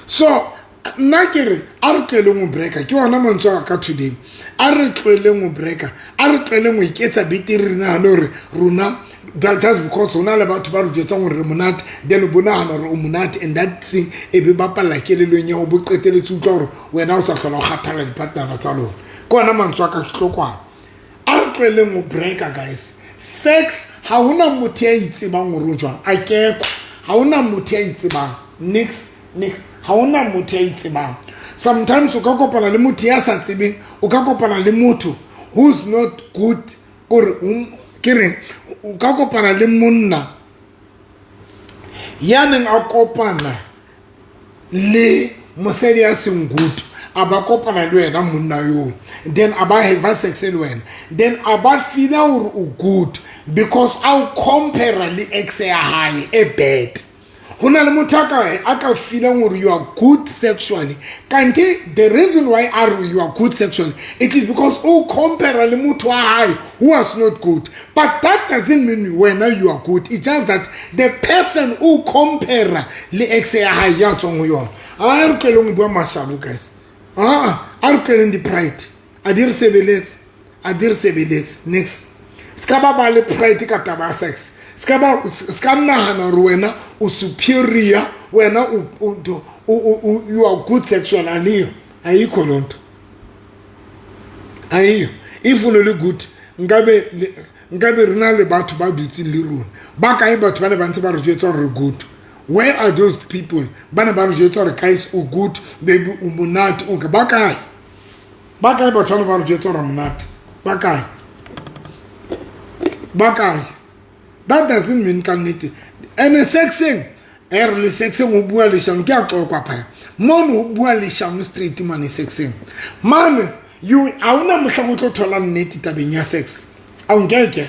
Speaker 1: So nna ke re a re tlohelleng ho breaka. Ke ona mantswe a ka today. A re tlohelleng ho breaka, a re tlohelleng ho iketsa betere, re nahane hore rona just because hona le batho ba re jwetsang hore re monate, then o bo nahana hore o monate, and that thing e be bapalla kelellong ya ho bo qeteletse utlwa hore wena o sa hlola o kgathalla di-partnera tsa lona. Ke ona mantswe a ka, ke tlo kwana. A re tlohelleng ho breaka, guys. Sex, ha hona motho ya itsebang hore o jwang, a kekho. Ha hona motho ya itsebang. Nix, nix, ha hona motho ya itsebang. Sometimes o ka kopana le motho ya sa tsebeng, o ka kopana le motho who's not good, kore ke reng, o ka kopana le monna ya neng a kopana le mosadi ya seng good, a ba kopana le wena monna yo, then a ba have sex le wena, then a ba feela hore o good because a o compare le ex ya hae e bad. Ho na le motho a ka feelang hore you are good sexually, kante the reason why a re you are good sexually, it is because o compare le motho wa hae who was not good. But that doesn't mean wena you are good. It's just that the person who compare le ex ya hae ya tswang ho yona. A re tlohelleng ho bua mashano, guys. A re tlohelleng di-pride, a di re sebeletse, a di re sebeletse. Next, se ka ba ba le pride ka taba ya sex. Se ka nahana hore wena o superior, wena you are good sexual. Aliyo, ayikho loo nto, ayiyo. If o ne le good, nkabe re na le batho ba dutseng le rona. Ba kae batho ba ne ba ntse ba re jwetsa hore re good? Where are those people ba ne ba re jwetsa hore guys, o good, baby, o monate, o ba kae? Ba kae batho ba ne ba re jwetsa hore monate? Ba kae? Ba kae? That doesn't mean ka nnete. And sexeng, e re le sexeng o bua leshano, ke a tlokwa phaya mono, o bua leshano straight mane sexeng mane. You, ha hona mohlang o tlo thola nnete tabeng ya sex. A o nkeke.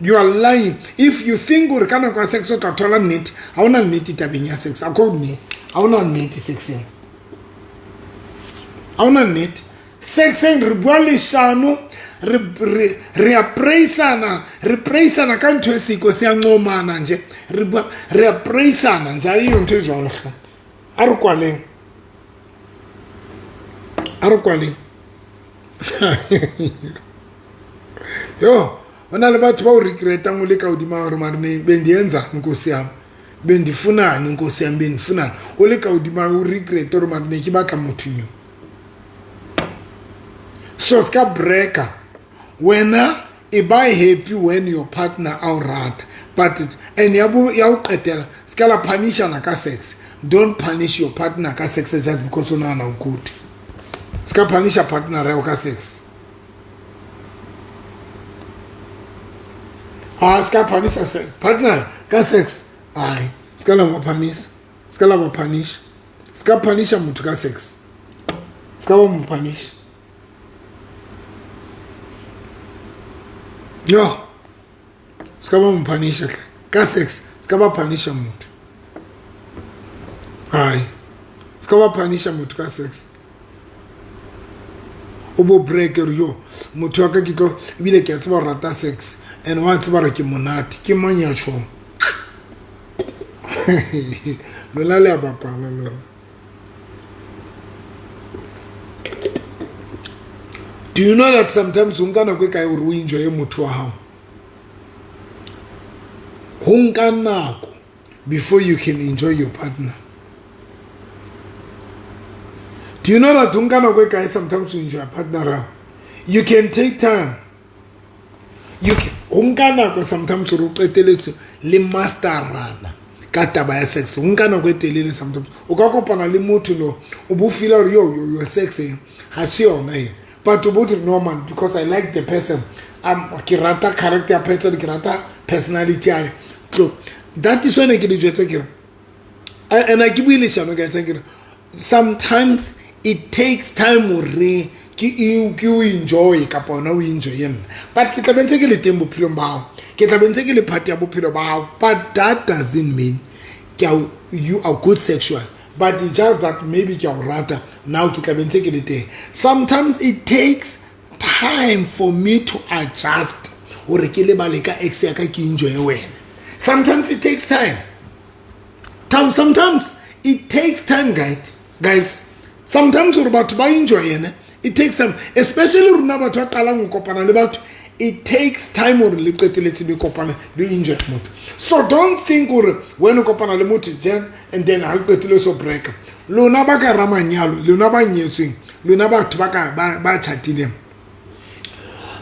Speaker 1: You are lying if you think gore ka nako ya sex o tla thola nnete. Ga ona nnete tabeng ya sex. A ko mme ga ona nnete sexeng, ga ona nnete sexeng. Re bua leshano, re a praisana, re praisana ka ntho e siko se a ncomana nje. Re bua, re a praisana nje, ayiyo ntho e jwalo hle. A re kwaleng, a re kwaleng. Yo, ho na le batho ba o regretang o le ka hodima gore mare ne bendiyenzani nkosi yami, bendifunani nkosi yami, bendifunani. O le ka hodima o regret gore mare ne ke batla motho nyo. So ska breaker wena, e ba happy when your partner a o rata. But and ya bo ya o qetela, ska la punishana ka sex. Don't punish your partner ka sex just because o nahana o good. Ska punisha partner ya ka sex. Ah, ska punisha partner ka sex. Ai, ska la ba punish, ska la ba punish, ska punisha motho ka sex, ska ba mo punish. Yo, ska ba mo punisha ka sex, ska ba punisha motho. Ai, ska ba punisha motho ka sex. O bo break re yo motho wa ka ke tlo ebile ke a tseba rata sex and wa tseba re ke monate. Ke mang ya tjhong? Lona le a bapala lona. Do you know that sometimes o nka nako e kae gore o enjoye motho wa gago? Ho nka nako before you can enjoy your partner. Do you know that o nka nako e kae sometimes to enjoy a partner? You can take time. You can o nka nako sometimes gore o qeteletse le masterana ka taba ya sex. O nka nako e telele sometimes. O ka kopana le motho no, o bo feel gore yo yo yo sex e ha se yona e. But o bo no man, because I like the person. Ke rata character ya person, ke rata personality ya. Look, that is when I get jwetsa ke re. And I ke bue leshano guys, ke re sometimes it takes time hore ke o enjoy kapa ona o enjoy nna. But ke tla be ntse ke le teng bophelong ba hao. Ke tla be ntse ke le part ya bophelo ba hao. But that doesn't mean you are good sexual. But it's just that maybe ke a o rata now, ke tla be ntse ke le teng. Sometimes it takes time for me to adjust hore ke lebale ka ex ya ka, ke enjoy wena. Sometimes it takes time. Sometimes it takes time, guys. Guys, sometimes gore batho ba enjoy yene, it takes time. Especially rona batho ba qalang ho kopana le batho, it takes time hore le qeteletse le kopana le enjoy motho. So don't think gore when o kopana le motho jen and then ha le qetile so break. Lona ba ka ramanyalo, lona ba nyetsweng, lona batho ba ka ba chatileng.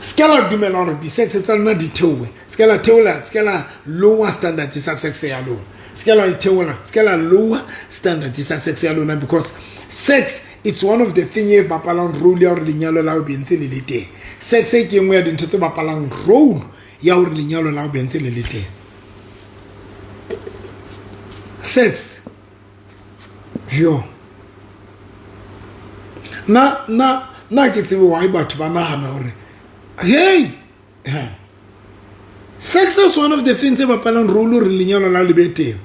Speaker 1: Ska la dumela hore di-sex tsa lona di theohe. Ska la theola, ska la lower standard sa sex ya lona. Ska la theola, ska la lower standard sa sex ya lona, because sex, it's one of the thing e bapalang role ya hore lenyalo la ho be ntse le le teng. Sex e ke nngwe ya dintho tse bapalang role ya hore lenyalo la ho be ntse le le teng. Sex. Yo. Na ke tsebe why batho ba nahana hore hey, sex is one of the things tse bapalang role hore lenyalo la le be teng.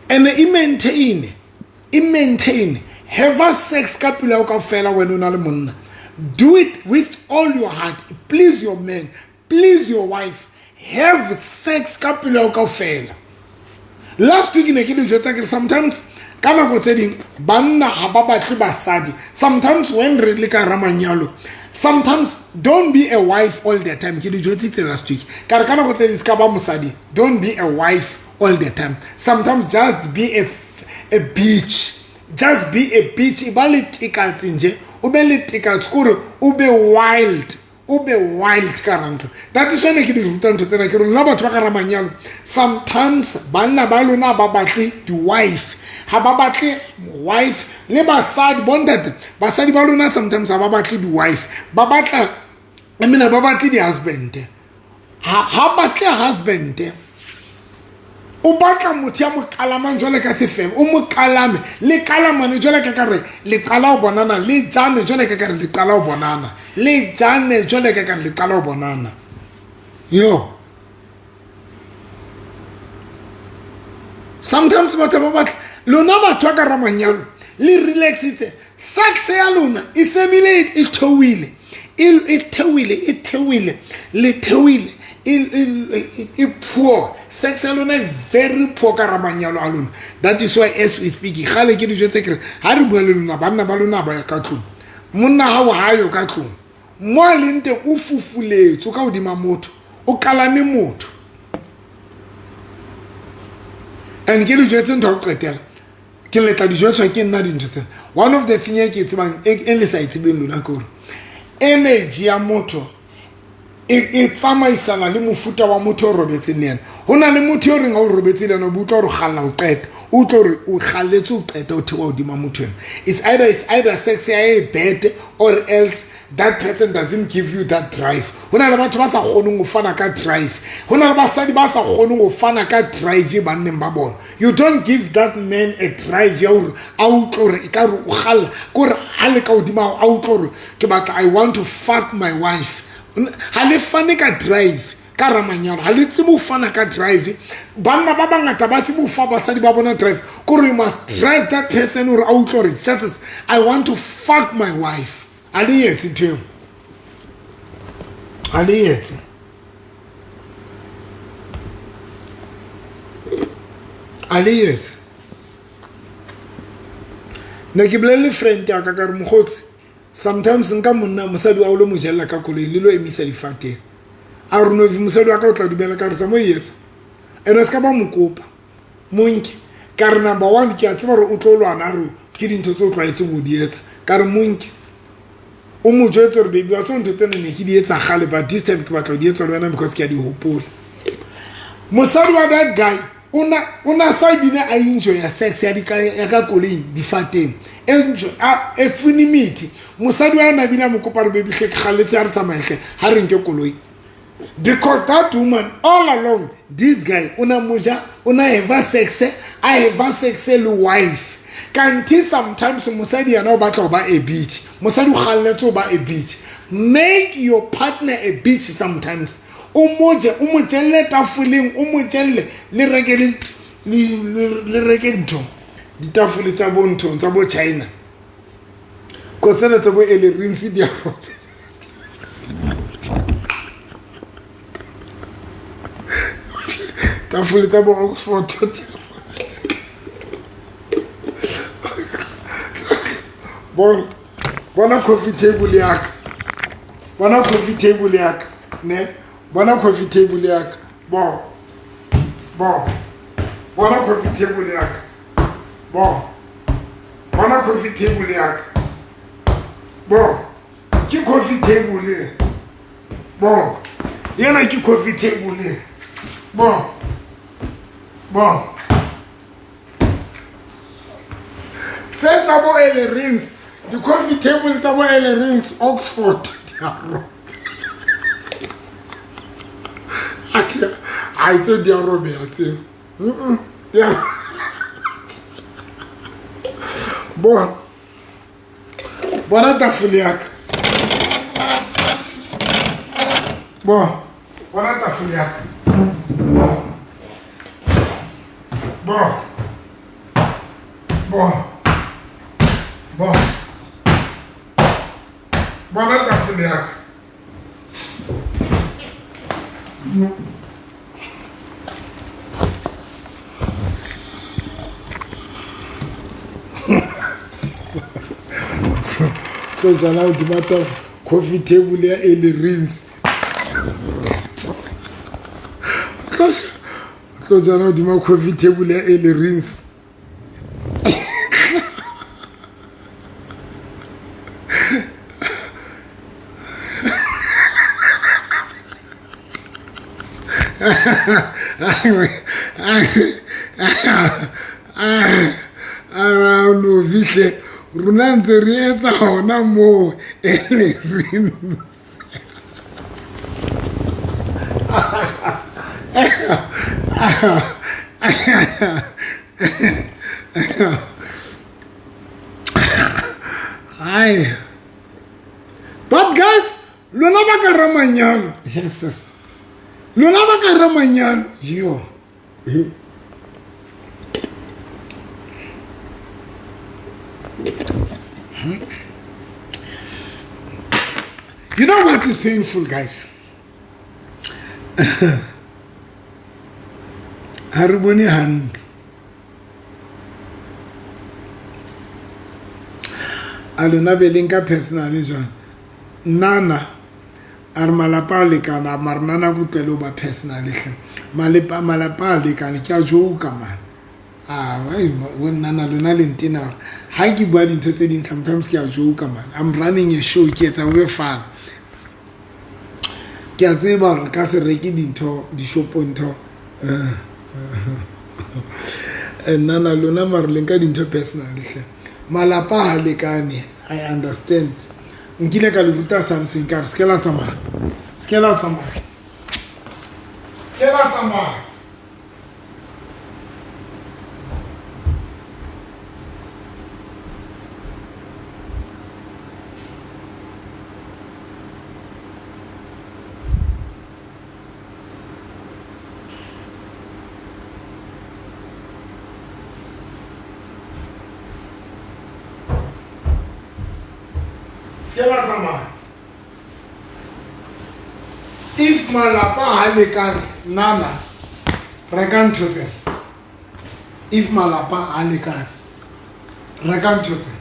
Speaker 1: And e maintain. Have a sex ka pelo ya hao kaofela wena o na le monna. Do it with all your heart. Please your man, please your wife. Have sex ka pelo ya hao kaofela. Last week ne ke le jwetsa ke sometimes ka nako tse ding banna ha ba batle basadi. Sometimes when re le ka ramanyalo, sometimes don't be a wife all the time. Ke le jwetsitse last week. Ka re ka nako tse ding ska ba mosadi. Don't be a wife all the time. Sometimes just be a bitch. Just be a bitch. E ba le tekatsi nje. O be le tekatsi kore o be wild. O be wild ka rantlo. That is when ke di ruta ntho tsena ke re lona batho ba ka ramanyalo. Sometimes banna ba lona ba batle di wife. Ha ba batle wife le basadi bontate. Basadi ba lona sometimes ha ba batle di wife. Ba batla, I mean ba batle di husband. Ha batle husband. O batla motho ya mo kalamang jwale ka sefebe, o mo kalame, le kalamane jwale ka kare le qala ho bonana, le jane jwale ka kare le qala ho bonana, le jane jwale ka kare le qala ho bonana. Yo. Sometimes batho ba batla lona batho ba ka ra manyalo le relaxitse sex ya lona e sebile e theoile e theoile e theoile le theoile e poor sex ya lona e very poor ka ra manyalo a lona. That is why as we speak gale ke dijo tse kere ha re bua le lona banna ba lona ba ya ka tlong, monna hao ha yo ka tlong mo a leng teng o fufuletswe o ka hodima motho o kalame motho. And ke dijo tse ntho ya go qetela ke letla dijo tswa ke nna dintho tsena. One of the thing e ke e tsebang e le sa e tsebeng lona ke gore energy ya motho e tsamaisana le mofuta wa motho o robetseng le yena. Ho na le motho yo reng ha o robetse le yena o bo utlwa gore o kgalla o qeta, o utlwa gore o kgalletse o qeta o theoha hodima motho ena. It's either sex ya e bad or else that person doesn't give you that drive. Ho na le batho ba sa kgoneng ho fana ka drive, ho na le basadi ba sa kgoneng ho fana ka drive banneng ba bona. You don't give that man a drive ya hore a utlwe hore e ka re o kgalla ke hore ha le ka hodima a utlwe hore ke batla I want to fuck my wife. Ha le fane ka drive ka ramanyalo, ha le tsebe ho fana ka drive. Banna ba bangata ba tsebe ho fa basadi ba bona drive, kore you must drive that person hore a utlwe hore Jesus I want to fuck my wife. Ha le etse ntho eo, ha le etse. A le etse. Ne ke bolelle friend ya ka ka re mokgotsi sometimes nka monna mosadi wa o lo mo jella ka koloing le lo emisa difateng. A re no mosadi wa ka o tla dumela ka re tsa mo etsa. Ene se ka ba mo kopa monke ka re number one ke a tseba gore o tlo lwana a re ke dintho tse o tlwaetseng go di etsa. Ka re monke o mo jwetse gore baby wa tseba ntho tsena ne ke di etsa kgale but this time ke batla ho di etsa le wena because ke a di hopola. Mosadi wa that guy o na sa ebile a enjoya sex ya ya ka koloing difateng, enjoy a e funimiti. Mosadi wa yena ebile a mo kopa re baby hle ke kgalletse ha re tsamaye hle ha re nke koloi, because that woman all along this guy o na moja o na have sex a have sex le wife. Kanti sometimes mosadi yena o batla ho ba a bitch, mosadi o kgalletse ho ba a bitch. Make your partner a bitch sometimes. O moje o mo jelle tafoleng, o mo jelle le reke le reke ntho ditafole tsa bo ntho tsa bo China ko tsena tsa bo Ellerines di a tafole tsa bo Oxford. Bona bona coffee table ya ka, bona coffee table ya ka ne, bona coffee table ya ka, bo bo bona coffee table ya ka, bo bona coffee table ya ka, bo ke coffee table, bo yena ke coffee table, bo bo tse tsa bo Ellerines, di-coffee table tsa bo Ellerines Oxford di a roba. A tse di a robeha tseo. Bona bona tafole ya ka, bo bona tafole ya ka, bo bo bo bona tafole ya ka. Tlo jala hodima coffee table ya Ellerines, tlo jala hodima coffee table ya Ellerines. A no fihle rona ntse re etsa hona moo Ellerines. Hai. But guys, lona ba ka ramanyalo. Yes. Lona ba ka ramanyalo. Yo. You know what is painful, guys? Ha re bone hantle. A lona be le nka personal jwang? Nana a re malapa a lekana, mara nana ko tlohele ho ba personal hle. Malapa a lekana, ke a joka man. Ah, bo nnana lona le ntena hore ha ke bua dintho tse ding sometimes ke a joka man. I'm running a show, ke etsa ho be fun. Ke a tseba hore ka se reke dintho dishopong ntho. Nana lona mara le nka dintho personal hle. Malapa ha lekane, I understand. Nkile ka le ruta something ka re se ke la tsamaya. Se ke la tsamaya. Se ke la tsamaya. Se la tsamaya. If malapa ha lekane, nana reka ntho tsena. If malapa ha lekane, reka ntho tsena.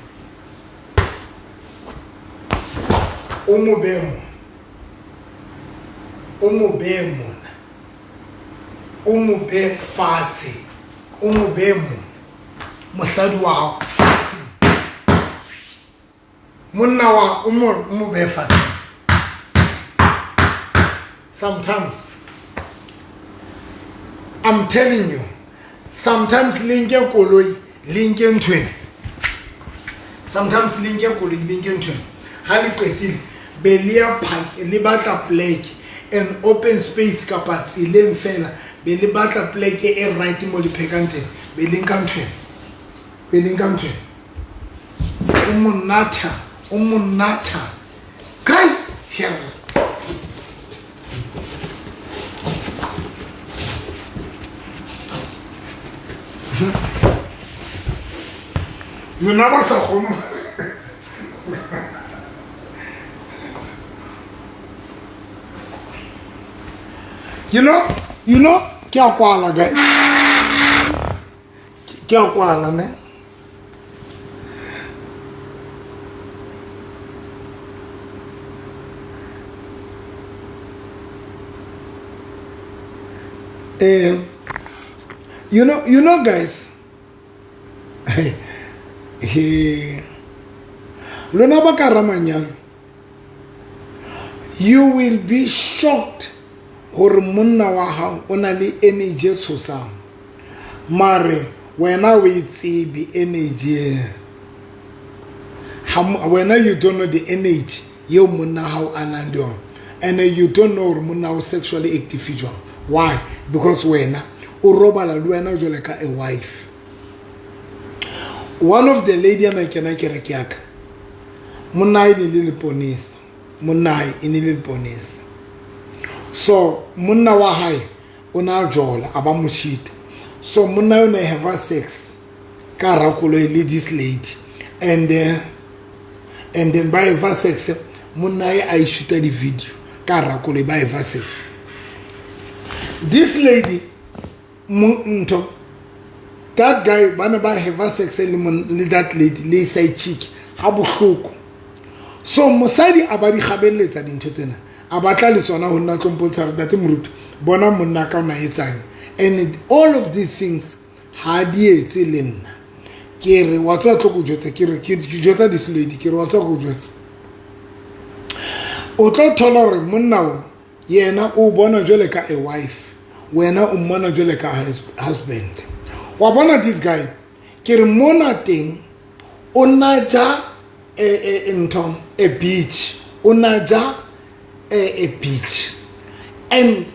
Speaker 1: O mo behe mona. O mo behe mona. O mo behe fatshe. O mo behe mona. Mosadi wa hao fatshe. Monna wa o mo behe fatshe. Sometimes, I'm telling you, sometimes le nke koloi, le nke nthwena. Sometimes le nke koloi, le nke nthwena. Ha le qetile, be le ya park, le batla pleke, an open space kapa tseleng fela, be le batla pleke e right mo le phekang teng, be le nka nthwena. Be le nka nthwena. O monatha, o monatha. Guys, here. Lona ba sa kgone. You know, ke a kwala, guys. Ke a kwala, ne? You know, guys. He, lona ba ka ramanyalo, you will be shocked hore monna wa hao o na le energy e tshosang. Mare wena o e tsebe energy e. Wena you don't know the energy eo monna hao a nang le yona. And you don't know hore monna o sexually active jwang. Why? Because wena o robala le wena jwalo ka a wife. One of the lady ana kena kereke ya ka, monna e ne le leponesa. Monna e ne le leponesa. So monna wa hae o na jola a ba moshita. So monna o ne have sex ka hara koloi le this lady, and then ba have sex, monna e a shoota di video ka hara koloi ba have sex. This lady ntho that guy ba ne ba have sex le that lady le side chick ha bohloko. So mosadi a ba di kgabelletsa dintho tsena, a batla le tsona ho nna tlo mpontsha hore ntate moruti bona monna ka ona etsang. And all of these things ha di etse le nna. Ke re wa tswa tlo go jwetsa, ke re ke jwetsa this lady, ke re wa tswa go jwetsa. O tlo thola hore monna o yena o bona jwale ka a wife, wena o mmona jwale ka husband. Wa bona this guy, ke re mona teng o na ja ntho a beach, o na ja a beach. And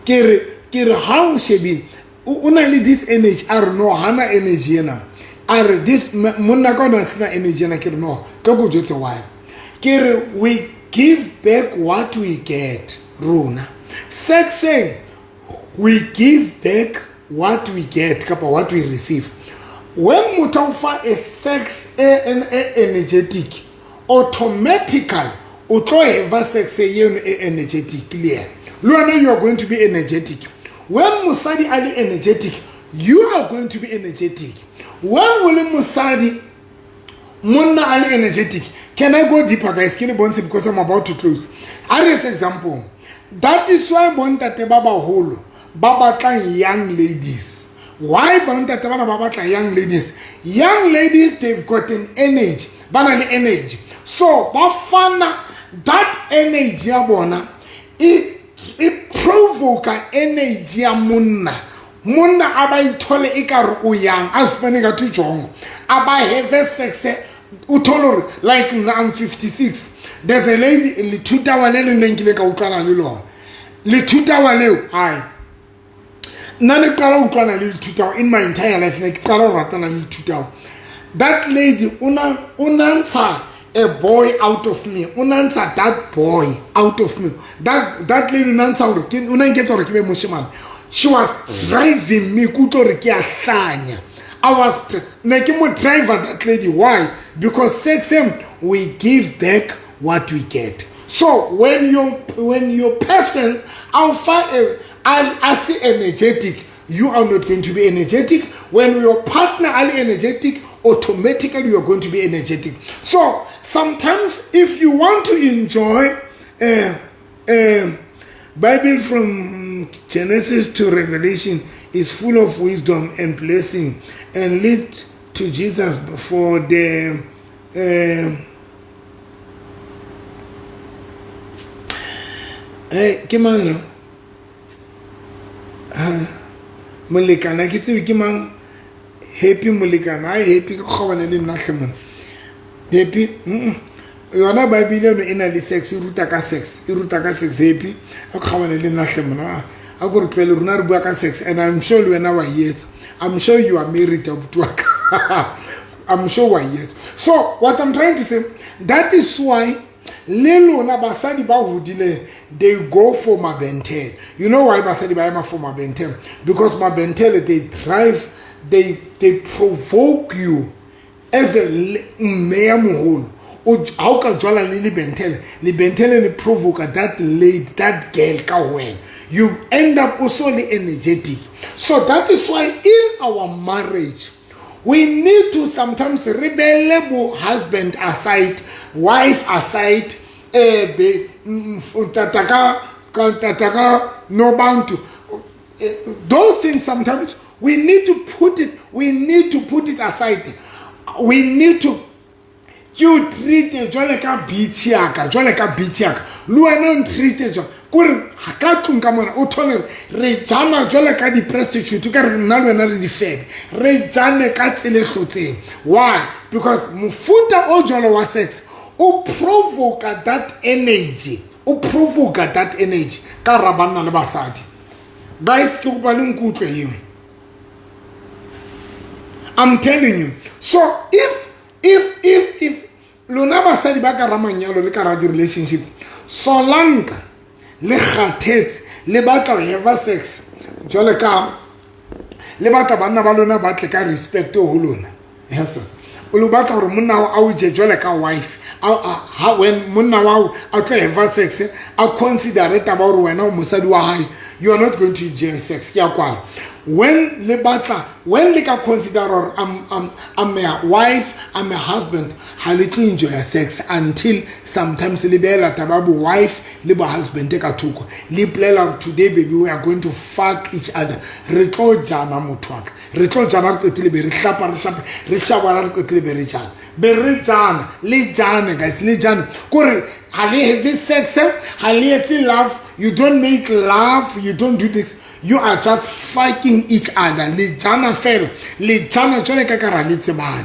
Speaker 1: ke re ha o shebile o na le this energy, a re no hana energy ena. A re this monna ka ona sena energy ena, ke re no tlo go jwetse why. Ke re we give back what we get, rona. Sexeng we give back what we get kapa what we receive. When motho a o fa a sex e energetic, automatically o tlo have sex eno e energetic le yena. Le wena you are going to be energetic. When mosadi a le energetic, you are going to be energetic. When o le mosadi, monna a le energetic. Can I go deeper, guys? Ke le bontshe because I'm about to close. A re etse example. That is why bontate ba baholo ba batlang young ladies. Why bontate bana ba batla young ladies? Young ladies, they've got an energy. Ba na le energy. So ba fana that energy ya bona e provoka energy ya monna. Monna a ba ithole e ka re o young, a se fumane ka thujongo. A ba have sex, o thole hore like nna I'm 56. There's a lady lethutawa le leng le nkile ka utlwana le lona. Lethutawa leo, hai. Nna ne qala ho utlwana le lethutawa in my entire life, ne ke qala ho ratana le lethutawa. That lady o na ntsha a boy out of me. O na ntsha that boy out of me. That lady o na ntsha hore ke o na nketsa hore ke be moshemane. She was driving me, ke utlwe hore ke a hlanya. I was ne ke mo driver that lady. Why? Because sex, we give back what we get. So when your person alpha a energetic, you are not going to be energetic. When your partner are energetic, automatically you are going to be energetic. So sometimes if you want to enjoy Bible from Genesis to Revelation is full of wisdom and blessing and lead to Jesus for the ke mang no? Molekana ke tsebe ke mang. Happy molekana, ai happy ke kgobane le nna hle mona. Happy, yona Bible eno e na le sex, e ruta ka sex, e ruta ka sex. Happy a kgobane le nna hle mona. A ko re tlwele rona re bua ka sex, and I'm sure le wena wa etsa. I'm sure you are married, abuti wa ka. I'm sure wa etsa. So what I'm trying to say, that is why le lona basadi ba hodileng, they go for mabentele. You know why basadi ba ema for mabentele? Because mabentele, they drive, they provoke you as a mme ya moholo. Ha o ka jwala le lebentele, lebentele le provoke that lady, that girl ka wena. You end up also energetic. So that is why in our marriage, we need to sometimes rebel bo husband aside, wife aside, be tataka tataka no bantu. Those things sometimes we need to put it, we need to put it aside. We need to you treat jwale ka bitch yaka, jwale ka bitch yaka. Le wena o treat jwale kore ka tlung ka mona o thole re jana jwale ka di prostitute ka re nna le wena re difebe, re jane ka tsela e hlotseng. Why? Because mofuta o jwalo wa sex o provoke that energy, o provoke that energy ka ra banna le basadi. Guys, ke kopa le nkutlwe eo. I'm telling you. So if lona basadi ba ka ra manyalo le ka ra di relationship, solanka le kgathetse le batla ho have sex jwale ka le batla banna ba lona ba tle ka respect ho lona. Yes, o le batla hore monna wa o je jwale ka wife, ha when monna wa a tlo have sex a consider taba hore wena o mosadi wa hae, you are not going to enjoy sex. Ke a kwala. When le batla, when le ka consider hore I'm a wife, I'm a husband, ha le tlo enjoy sex until sometimes le beela taba bo wife le bo husband ka thoko, le ipolela hore today baby we are going to fuck each other, re tlo jana motho wa ka, re tlo jana re qetile be re hlapa, re hlape, re shawara, re qetile be re jana, be re jana, le jane guys, le jane kore ha le have sex, ha le etse love, you don't make love, you don't do this, you are just fucking each other. Le jana fela, le jana jwale ka ra le tsebane,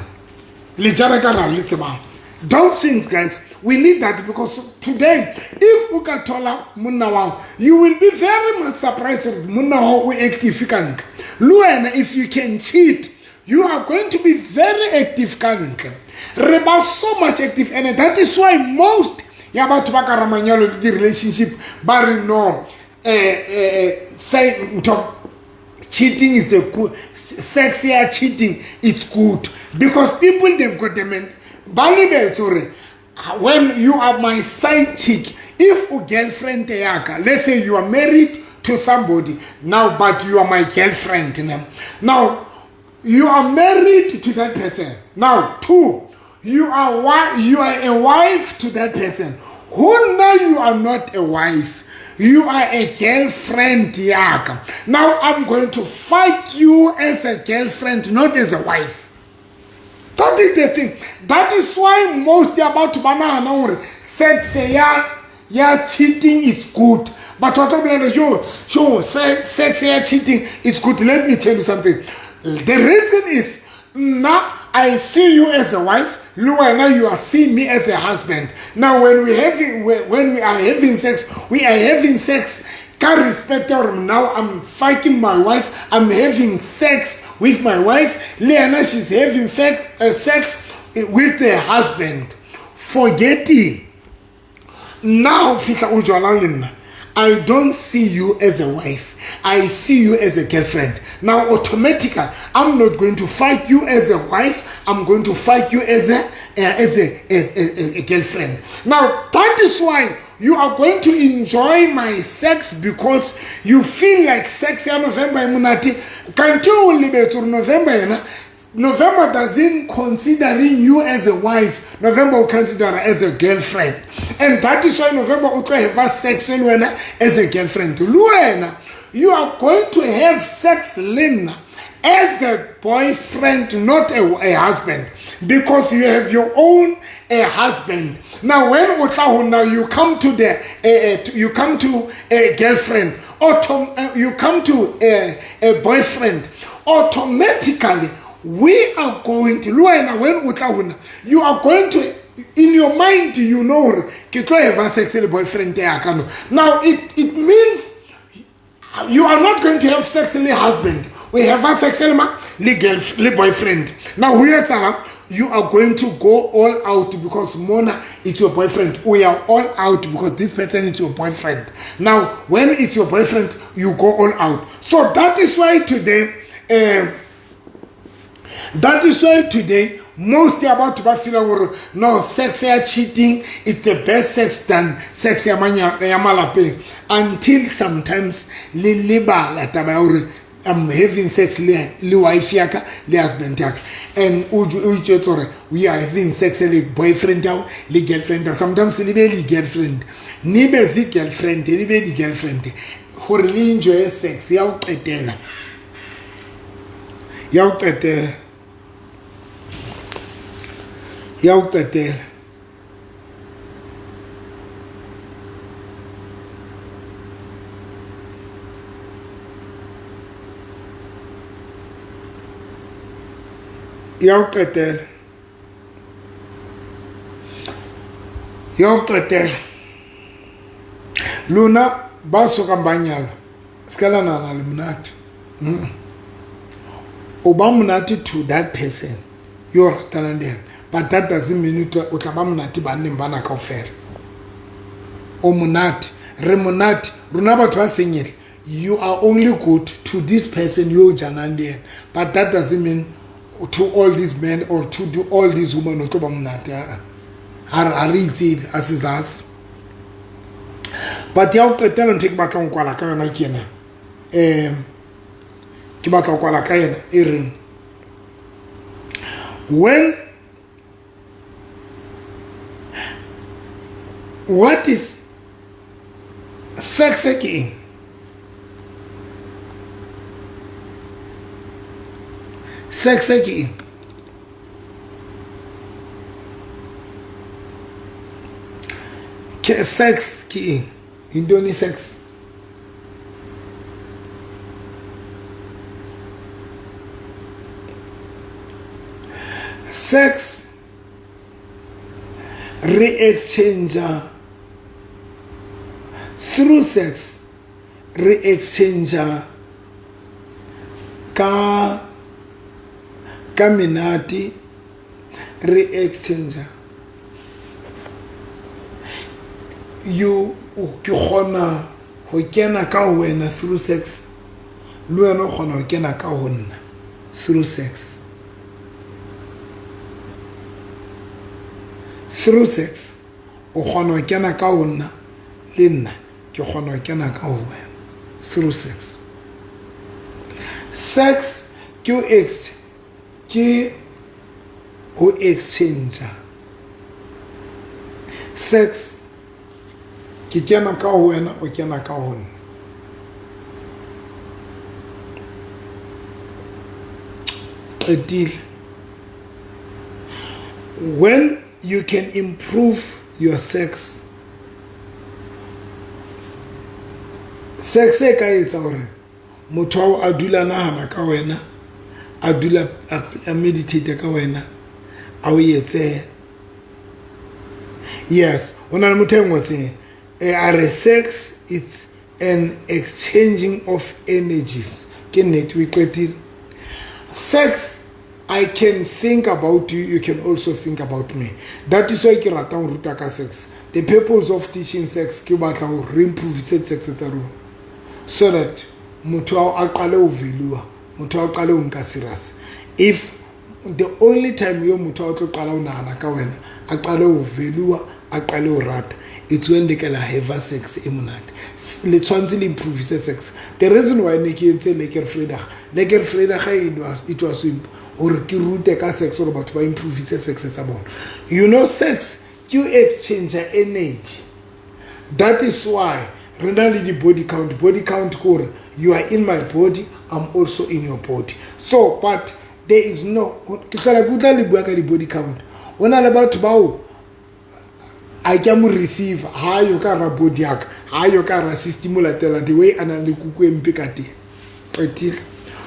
Speaker 1: le jana ka ra le tsebane. Those things guys, we need that, because today if o ka thola monna wa, you will be very much surprised monna wa o active ka ntle. Le wena if you can cheat, you are going to be very active ka ntle. Re ba so much active, and that is why most ya batho ba ka ra manyalo le di relationship ba re no say ntho Cheating is the good sex ya cheating, it's good because people, they've got the men ba lebetse gore when you are my side chick, if o girlfriend yaka, let's say you are married to somebody now, but you are my girlfriend now, you are married to that person now. Two, you are a wife to that person who, now you are not a wife, you are a girlfriend yaka. Now I'm going to fight you as a girlfriend, not as a wife. That is the thing. That is why most ya batho ba nagana gore sex ya cheating is good. Batho ba tlo bolela, yo yo, sex ya cheating is good. Let me tell you something. The reason is, nna I see you as a wife, le wena you are seeing me as a husband. Now when we are having sex, we are having sex ka respect gore now I'm fucking my wife, I'm having sex with my wife, le yena she's having sex with her husband. Forgetting now fihla o jwala le nna, I don't see you as a wife, I see you as a girlfriend. Now automatically I'm not going to fight you as a wife, I'm going to fight you as a girlfriend. Now that is why you are going to enjoy my sex, because you feel like sex ya November e monate, kante o lebetse gore November yena, November doesn't considering you as a wife, November will consider as a girlfriend. And that is why November o tlo have sex le wena as a girlfriend. Le wena you are going to have sex le nna as a boyfriend, not a husband, because you have your own a husband. Now when o tla ho nna, you come to the you come to a girlfriend, you come to a boyfriend, automatically we are going to, le wena when o tla ho nna, you are going to, in your mind you know hore ke tlo have sex le boyfriend ya ka no. Now it means you are not going to have sex le husband, we have sex le ma le girl le boyfriend. Now ho etsahalang? You are going to go all out because mona it's your boyfriend. We are all out because this person is your boyfriend. Now when it's your boyfriend, you go all out. So that is why today, that is why today most ya batho ba feel gore no, sex ya cheating it's the best sex than sex ya ya malapeng, until sometimes le lebala taba ya gore I'm having sex le wife ya ka le husband ya ka, and o itjwetse gore we are having sex le boyfriend ya le girlfriend. Sometimes le be le girlfriend, ni be zi girlfriend, le be di girlfriend gore le enjoy sex ya ho qetela, ya ho qetela, ya ho qetela. Ya ho qetela, ya ho qetela. Lona ba sokang ba nyala, se ka la nahana le monate. O ba monate to that person yo ratanang le yena, but that doesn't mean o tla ba monate banneng bana kaofela. O monate, re monate, rona batho ba senyele. You are only good to this person yo janang le yena, but that doesn't mean to all these men or to do all these women o tlo ba monate. Ha re itsebe, a se zase. But ya ho qetela ntho e ke batlang ho kwala ka yona ke ena. Ke batla ho kwala ka yena e reng, when what is sex ke eng? Sex ke eng? Ke sex ke eng? Yintoni sex? Sex re exchange through sex, re exchange ka menate, re exchange you ke kgona ho kena ka wena through sex, Le wena o kgona ho kena ka ho nna through sex. Through sex o kgona ho kena ka ho nna, le nna ke kgona ho kena ka ho wena through sex. Sex ke ho ke ho exchange. Sex ke kena ka ho wena, o kena ka ho nna. Qetile. When you can improve your sex, sex e ka etsa hore motho ao a dula nahana ka wena, a dula a meditate ka wena, a o etse. Yes, ho na le motho e ngotseng a re sex it's an exchanging of energies. Ke nnete, o e qetile. Sex, I can think about you, you can also think about me. That is why ke ratang ho ruta ka sex. The purpose of teaching sex ke batla ho re improve sex tsa rona, so that motho ao a qale ho value, motho a qale ho nka serious. If the only time yo motho a tlo qala ho nahana ka wena, a qale ho value, a qale ho rata, it's when le ka la have sex e monate. Le tshwanetse le improve sex. The reason why ne ke entse Lekker Vrydag, Lekker Vrydag it was hore ke rute ka sex, hore batho ba improve sex tsa bona. You know, sex ke o exchange energy. That is why re na le di-body count. Body count ke hore you are in my body, I'm also in your body. So but there is no, ke tlola ke utlwa le bua ka di-body count. Ho na le batho bao a ke mo receive, ha yo ka ra body ya ka, ha yo ka ra system, latela the way a nang le kuku e mpe ka teng. Qetile.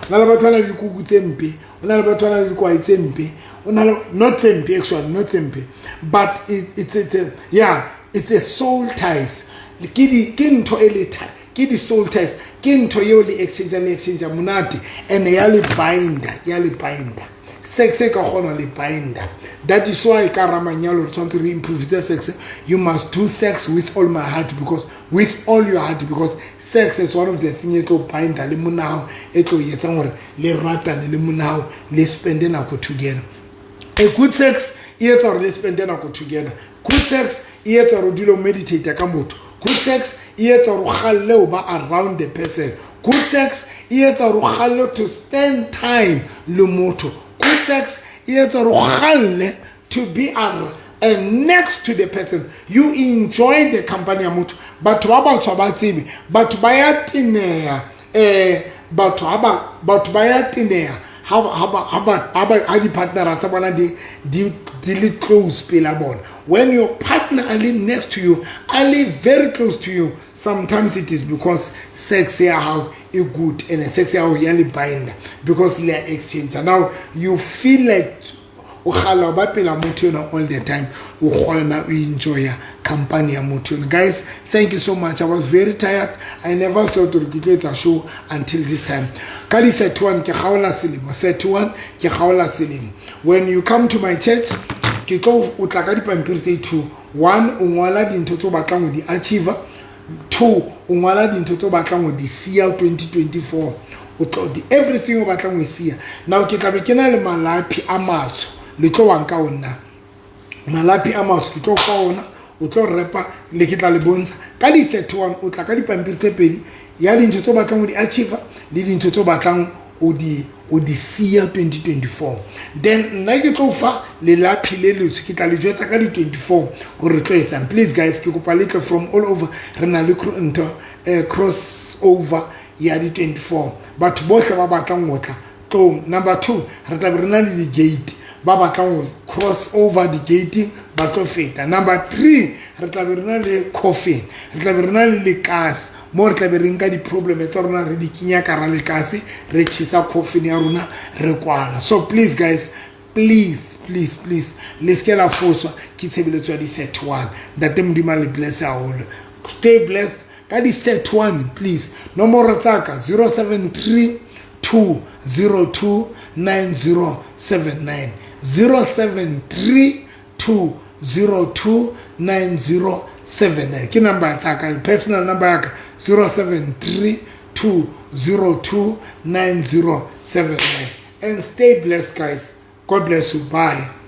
Speaker 1: Ho na le batho ba nang le dikuku tse mpe, ho na le batho ba nang le dikwae tse mpe, ho na le not tse mpe actually, not tse mpe, but it's a, yeah, it's a soul ties. Ke di ke ntho e le ke di soul ties, ke ntho eo le exchange, le exchange monate, and ya le binder, ya le binder. Sex e ka kgona le binder. That is why ka ra manyalo re tshwanetse re improve tse sex. You must do sex with all my heart, because with all your heart, because sex is one of the thing e tlo binder le monao, e tlo etsang hore le ratane le monao, le spende nako together. A good sex e etsa hore le spende nako together. Good sex e etsa hore o dule o meditate ka motho. Good sex e etsa hore o kgalle ho ba around the person. Good sex e etsa hore o kgalle to spend time le motho. Good sex e etsa hore o kgalle to be next to the person. You enjoy the company ya motho. Batho ba batsho ba tsebe, batho ba ya teneha, batho ha ba, batho ba ya teneha ha di-partnera tsa bona di le close pela bona. When your partner a le next to you, a le very close to you, sometimes it is because sex ya hao e good, and sex ya hao ya le binder, because le ya exchange. Now you feel like o kgala ba pela motho ena all the time, o kgona o enjoya company ya motho ena. Guys, thank you so much. I was very tired. I never thought hore ke tlo etsa show until this time. Ka di 31 ke kgaola selemo, 31 ke kgaola selemo. When you come to my church, ke tlo o tla ka dipampiri tse 2. 1, o ngola dintho tse o batlang ho di achieve. 2, o ngola dintho tse o batlang ho di siya 2024. O tlo di everything o batlang ho e siya. Now ke tla be ke na le malapi a matsho, le tlo wa nka ona malapi a matsho, ke tlo fa ona, o tlo repa le ke tla le bontsha ka di 31. O tla ka dipampiri tse pedi ya dintho tse o batlang ho di achieve le dintho tse o batlang o di siya 2024. Then nna ke tlo fa lelapi le letsho, ke tla le jwetsa ka di 24 hore re tlo etsang. Please guys, ke kopa le tle from all over. Re na le ntho cross over ya di 24. Batho bohle ba batlang ho tla tlong. Number 2, re tla be re na le di-gate, ba batlang ho cross over di-gate ba tlo feta. Number 3, re tla be re na le coffin, re tla be re na le lekase mo re tla be re nka di-problem tsa rona, re di kenya ka ra lekase, re tjhesa coffin ya rona, re kwala. So please guys, please, please, please, le se ke la foswa ke tshebeletso ya di-31. Ntate Modimo a le bless haholo. Stay blessed ka di-31. Please, nomoro tsa ka 073 202 9079, 073 202 9079 ke number tsa ka, personal number ya ka, 073. 202 9079. And stay blessed, guys. God bless you. Bye.